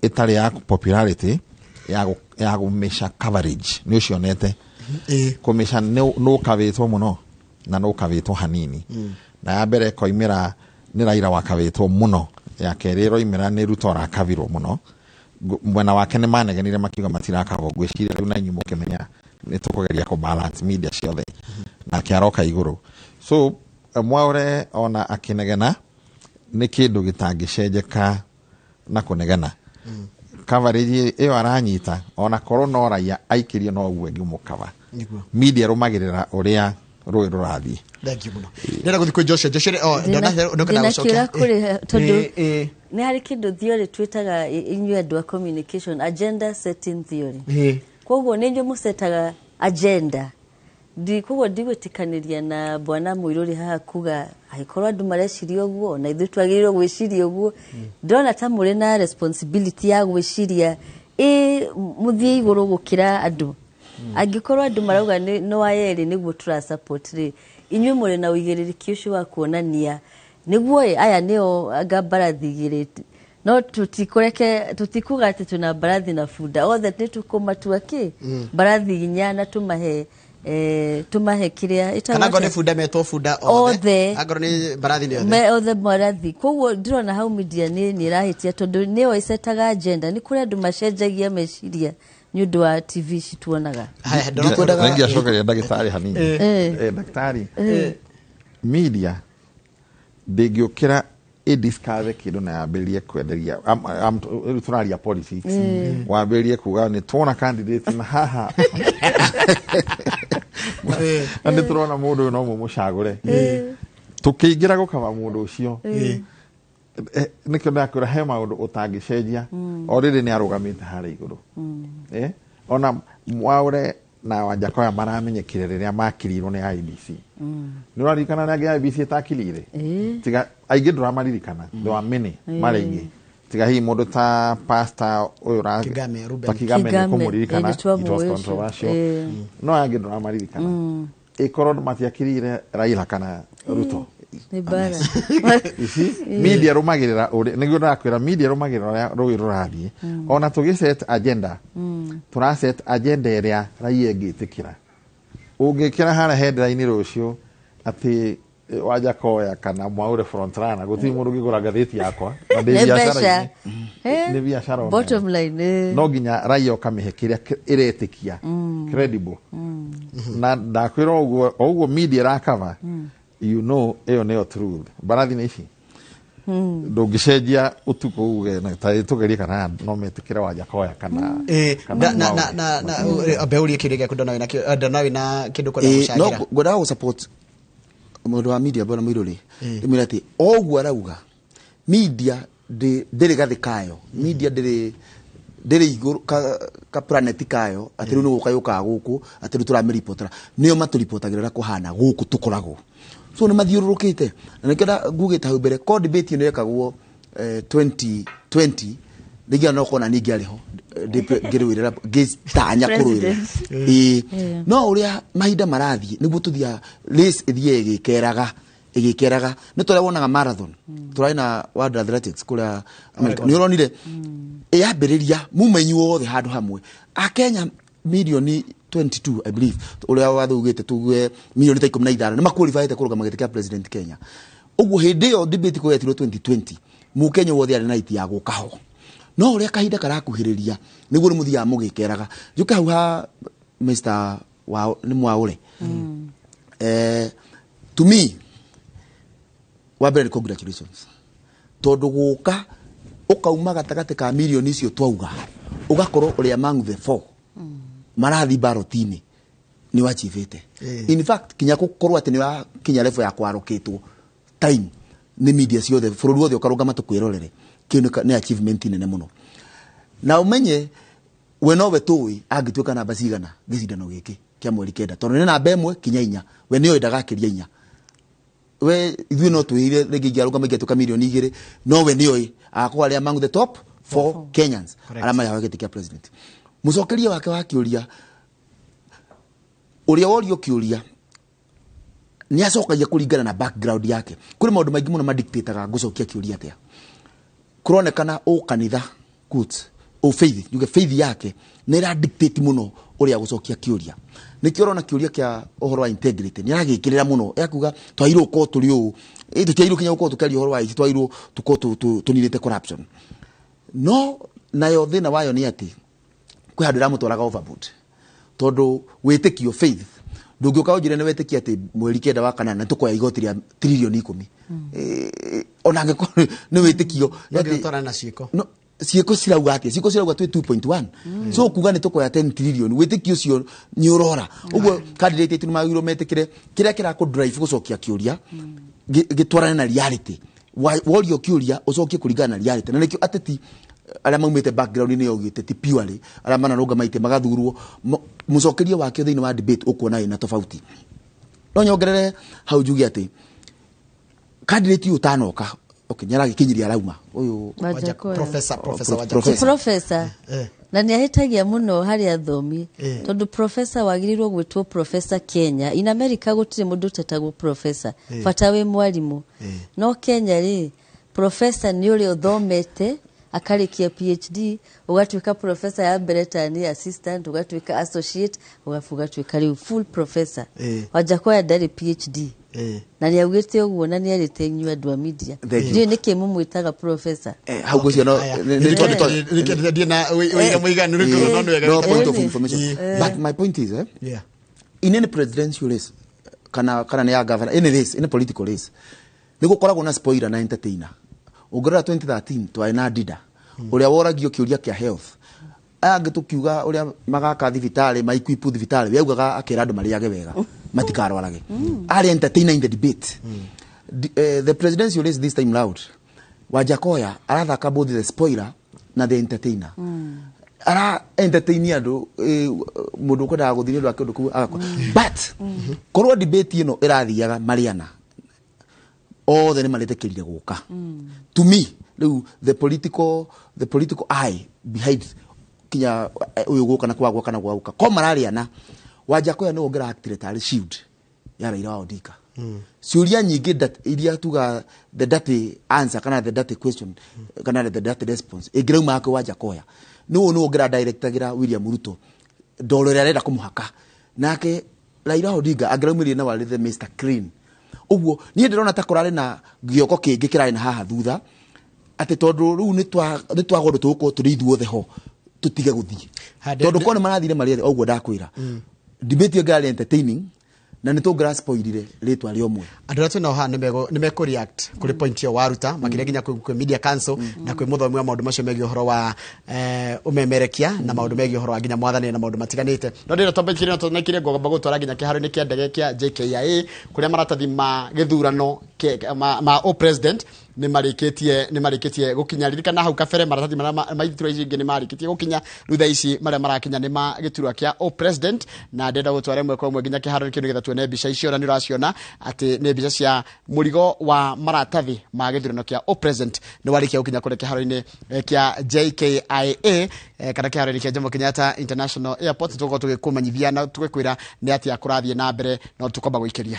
ĩtarĩ ya popularity, ya gũmĩca coverage. Nĩ ũcionete. Kũmĩca nĩ ũkavĩtwo mũno na nĩ ũkavĩtwo hanini. Na ya mbere ĩkoimĩra nĩ Raila wakavĩtwo mũno, ya kerĩ ĩroimĩra nĩ Ruto arakavirwo mũno. Mwena wake nĩ manegenire makiuga matirakavwo. Ngwĩciria rĩu na inyuĩ mũkĩmenya nĩ tũkũgeria kũ balance media ciothe, nake aroka igũrũ. So Mwaũre ona akĩnegena nĩ kĩndũ gĩtangĩcenjeka na kũnegena. Coverage ĩyo aranyita ona korwo no raia aikĩrio no ũguo ĩngĩmũkava. Media ĩrũmagĩrĩra ũrĩa rũĩ rũrathiĩ. Thank you mũno. Ndĩrenda gũthiĩ kwĩ Joshua. Joshua, ndona gũcokia. Ndĩna kĩũria tondũ nĩ harĩ kĩndũ theory twĩtaga inyuĩ andũ a communication, agenda setting theory. Koguo nĩ inyuĩ mũsetaga agenda. Koguo ndigwĩtĩkanĩria na bwana Mũirũrĩ haha kuga angĩkorwo andũ mareciria ũguo na ithuĩ twagĩrĩirwo gwĩciria ũguo. Ndĩrona ta mũrĩ na responsibility ya gwĩciria mũthiĩ igũrũ gũkĩra andũ. Angĩkorwo andũ marauga no aya erĩ nĩguo tũra support rĩ, inyuĩ mũrĩ na ũigĩrĩrĩki ũcio wa kuonania nĩguo aya nĩo anga mbarathi igĩrĩ, no tũtikuga atĩ twĩna mbarathi na bunda, othe nĩ tũkũmatua kĩ mbarathi inya na tũmahe kĩrĩa ĩtagwo Kana angorwo atĩa? nĩ bunda metwo bunda othe. Angorwo nĩ mbarathi nĩ othe. Me othe mbarathi. Koguo ndĩrona hau media nĩ ĩrahĩtia tondũ nĩyo ĩcetaga agenda. Nĩ kũrĩ andũ macenjagia meciria nĩ ũndũ wa TV ici tuonaga. Haya, ndĩrakwendaga- Nĩngĩacokeria ndagĩtarĩ hanini. Ndagĩtarĩ, media ndĩngĩũkĩra ĩdiscover kĩndũ na yambĩrĩrie kwenderia. Rĩu tũraria politics. Wambĩrĩrie kuga nĩ tuona candidate na haha. Na nĩ tũrona mũndũ ũyũ no mũmũcagũre. Tũkĩingĩra gũkaba mũndũ ũcio. Nĩkĩo ndakwĩra he maũndũ ũtangĩcenjia. O rĩrĩ nĩ arũgamĩte harĩa igũrũ. Ona Mwaure na Wanjakoya maramenyekire rĩrĩa makirirwo nĩ IEBC. Nĩ ũraririkana rĩa angĩ IEBC ĩtakirire? Tiga aingĩ ndũramaririkana. There were many, marĩ aingĩ. Tiga hihi mũndũ ta pastor ũyũ Kigame, Ruben. ta Kigame nĩ kũmũririkana. It It was controversial. No angĩ ndũramaririkana. Ĩkorwo matiakirire Raila kana Ruto. Nĩ mbara. You see, media rũmagĩrĩra ũrĩa nĩguo ndakwĩra media rũmagĩrĩra ũrĩa rũĩ rũrathiĩ. Ona tũgĩ set agenda, tũra set agenda ĩrĩa raia ĩngĩtĩkĩra. Ũngĩkĩra harĩa headline rũciũ atĩ Wanjakoya kana Mwaure front runner, gũtirĩ mũndũ ũngĩgũra ngathĩti yakwa na ndĩ Nĩ biacara-inĩ. mbeca. Nĩ biacara ona. Bottom line. No nginya raia ũkamĩhe kĩrĩa ĩretĩkia, credible. Na ndakwĩra ũguo o ũguo media ĩrakava, you know ĩyo nĩyo truth. Mbarathi nĩ ici ndũngĩcenjia ũtukũ uge na ta tũgerie kana no metĩkĩre Wanjakoya kana kana Na Mwaure. na na ambe ũrie kĩũria gĩaku ndona wĩna kĩo ndona wĩna kĩndũ kwenda No gũcangĩra. ngwendaga gũ support mũndũ wa media bwana Mũirũ rĩ, ndĩmwĩre atĩ o ũguo arauga media ndĩrĩ gathĩ kayo, media ndĩrĩ igũrũ ka planet kayo atĩ rĩu nĩ gũka yũkaga gũkũ atĩ rĩu tũramĩribotera, nĩo matũribotagĩra ũrĩa kũhana gũkũ tũkoragwo. So nĩ mathiũrũrũkĩte na nĩkĩo ngugĩte hau mbere ko debate ĩno yekagwo 2020 rĩngĩ no kona niĩ ngĩarĩ ho ngĩrũĩrĩra ngĩtanya kũrũĩrĩra. No ũrĩa mahinda marathiĩ nĩguo tũthiaga race ĩthiĩ ĩgĩkeraga nĩ tũrĩa wonaga marathon tũrarĩ na World Athletics kũrĩa America nĩ ũronire ĩyambĩrĩria muma inyuothe handũ hamwe Akenya milioni 22 I believe ũrĩa watho ugĩte tuge milioni ta 15 nĩ maqualifyĩte kũrũgama gĩtĩ kĩa president Kenya. Ũguo hĩndĩ ĩyo debate kũgetirwo 2020 mũkenya wothe arĩ na right ya gũka ho, no ũrĩa kahinda karakuhĩrĩria nĩguo nĩ mũthiaga mũgĩkeraga. Njũke hau ha Mr. Nĩ Mwaure. To me wa mbere nĩ congratulations tondũ gũka ũkauma gatagatĩ ka milioni icio twauga ũgakorwo ũrĩ among the four marathi baroti-inĩ nĩ wachivĩte. In fact kinya gũkorwo atĩ nĩ wakinya level ya kwarũkĩtwo time nĩ media ciothe bũrũri wothe ũkarũgama tũkwĩrorere, kĩu nĩ achievement nene mũno. Na ũmenye we nowe tũĩ angĩtuĩka namba cigana gĩcindano gĩkĩ kĩa mweri 9 tondũ nĩ namba 1 kinya 4 we nĩoĩ ndagakĩria 4 we ithuĩ no twĩire rĩngĩ ingĩarũgama ingĩatuĩka milioni 2 no we nĩoĩ agakorwo arĩ among the top 4 Kenyans arĩa marĩ gĩtĩ kĩa president. Mũcokeria wake wa kĩũria ũrĩa worio kĩũria nĩ acokagia kũringana na background yake. Kũrĩ maũndũ maingĩ mũno madictataga ngũcokia kĩũria atĩa. Kũronekana ũ kanitha quotes ũ faith njuge faith yake nĩ ĩra dictate mũno ũrĩa gũcokia kĩũria. Nĩkĩo ũrona kĩũria kĩa ũhoro wa integrity nĩ aragĩkĩrĩra mũno yakuga twagĩrĩirwo gũkorwo tũrĩ ũũ, tũtiagĩrĩirwo kinya gũkorwo tũkĩaria ũhoro wa ici, twagĩrĩirwo tũkorwo tũninĩte corruption. No nayo thĩna wayo nĩ atĩ kwĩ handũ ĩramũtwaraga overboard tondũ wĩtĩkio faith ndũngĩũka ũnjĩre nĩ wetĩkia atĩ mweri 9 wa kanana nĩ tũkoya igoti rĩa tririoni 10 ona angĩkorwo nĩ wĩtĩkio No nginya ũtwarane na ciĩko. No, ciĩko cirauga atĩa? Ciĩko cirauga twĩ 2.1 so kuga nĩ tũkoya 10 trillion wĩtĩkio ũcio nĩ ũrora. Ũguo candidate aitũ nĩ magĩrĩirwo metĩkĩre kĩrĩa kĩrakũ drive gũcokia kĩũria gĩtwarane na reality. Worio kĩũria ũcokie kũringana na reality. Na nĩkĩo ateti arĩa maumĩte background -inĩ ya ũgĩteti purely arĩa manarũgama itĩ magathurwo mũcokerie wake thĩinĩ wa debate ũkuona ĩna tofauti. No nyongerere hau njuge atĩ candidate ũyũ ũtanoka okay nĩaragĩkinyiria arauma ũyũ Wanjakoya. Professor Wanjakoya. Professor. Na nĩ ahĩtagia mũno harĩ athomi tondũ professor wagĩrĩirwo gwĩtwo professor Kenya. In America gũtirĩ mũndũ ũtetagwo professor, bata wĩ mwarimũ. No Kenya rĩ, professor nĩ ũrĩa ũthomete akarĩkia PhD, ũgatuĩka professor ya mbere ta nĩ assistant, ũgatuĩka associate, ũgabu ũgatuĩka rĩu full professor. Wanjakoya ndarĩ PhD. Na nĩ augĩte ũguo na nĩ arĩte inyuĩ andũ a media. Thank you. Ndiũĩ nĩkĩ mũmwĩtaga professor. Hau ngwĩciria no no point of information. But my point is in any presidential race kana nĩ ya governor, any race, any political race nĩ gũkoragwo na spoiler na entertainer. Ũngĩrora 2013 twarĩ na Dida ũrĩa woragio kĩũria kĩa health Aya angĩ tũkiuga ũrĩa magaka thibitarĩ, maikwipu thibitarĩ, we augaga akĩra andũ marĩage wega matikarwarage. Arĩ entertainer in the debate. The presidential race this time round, Wajakoya arathaka both the spoiler na the entertainer. Ara entertain andũ, mũndũ ũkwendaga gũthiĩ nĩ ũndũ wa kĩndũ kĩu agakora. But korwo debate ĩno ĩrathiaga marĩana othe nĩ maretĩkĩrire gũka, to me rĩu the political eye behind kinya ũyũ gũka na kwa gwaka na gwa gũka ko mararĩana, Wajakoya nĩwe ũngĩra actire tarĩ shield ya Raila wa Odinga. Ciũria nyingĩ iria tuga the dirty answer kana the dirty question kana the dirty response ĩngĩrauma kwĩ Wajakoya, nĩwe nĩwe ũngĩra directagĩra William Ruto ndoro ĩrĩa arenda kũmũhaka, nake Raila Odinga angĩraumĩrire na warĩ the Mr Clean. Ũguo niĩ ndĩrona ta kũrarĩ na gĩoko kĩngĩ kĩrarĩ na haha thutha, atĩ tondũ rĩu nĩ twagwo ũndũ tũgũkorwo tũrĩ ithuothe ho, tũtige gũthiĩ, tondũ korwo nĩ marathire marĩ othe ũguo ndakwĩra, debate ĩyo ĩngĩrarĩ entertaining na nĩ tũngĩra spoilire rĩtwa rĩa ũmwe. Andũ arĩa twĩnao haha nĩ mekũ react kũrĩ point ĩyo waruta, makĩria nginya kwĩ media council na kwĩ mũthomi wa maũndũ macio megiĩ ũhoro wa ũmemerekia na maũndũ megiĩ ũhoro wa nginya mwathani na maũndũ matiganĩte. No ndĩrĩa twambĩkire no tũnekire ngomba gũtwara nginya kĩharo-inĩ kĩa ndege kĩa JKIA, kũrĩa maratathi ma gĩthurano ma o president nĩ marĩkĩtie gũkinya. Ririkana hau kabere maratathi marĩa ma iturwa ici ingĩ nĩ marĩkĩtie gũkinya, rĩu thaa ici marĩa marakinya nĩ ma gĩturwa kĩa o president, na ndĩrenda gũtwara ĩmwe kwa ĩmwe nginya kĩharo kĩu nĩgetha tuone mbica icio, na nĩ ũraciona atĩ nĩ mbica cia mũrigo wa maratathi ma gĩthurano kĩa o president nĩ warĩkia gũkinya kũrĩa kĩharo-inĩ kĩa JKIA, kana kĩharo-inĩ kĩa Jomo Kenyatta International Airport. Tũgũkorwo tũgĩkũmenyithia na tũgĩkwĩra nĩ atĩa kũrathiĩ na mbere, no tũkwamba gũikĩria.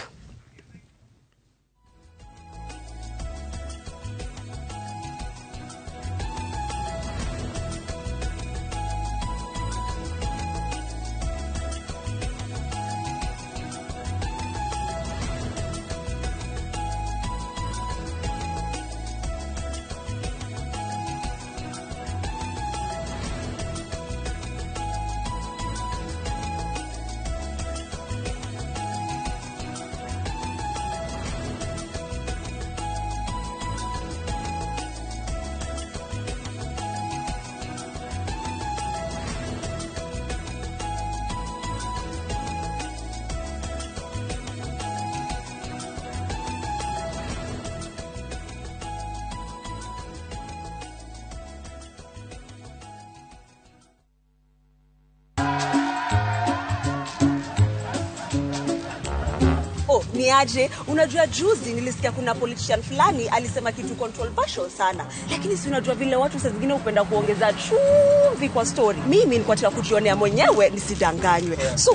Oh, ni aje? Unajua juzi nilisikia kuna politician fulani alisema kitu controversial sana, lakini si unajua vile watu saa zingine hupenda kuongeza chumvi kwa story. Mimi nilikuwa nataka kujionea mwenyewe nisidanganywe. So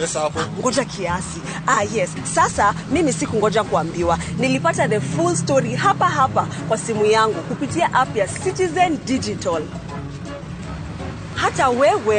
ngoja kiasi. Ah, yes. Sasa mimi sikungoja kuambiwa, nilipata the full story hapa hapa kwa simu yangu kupitia app ya Citizen Digital. Hata wewe.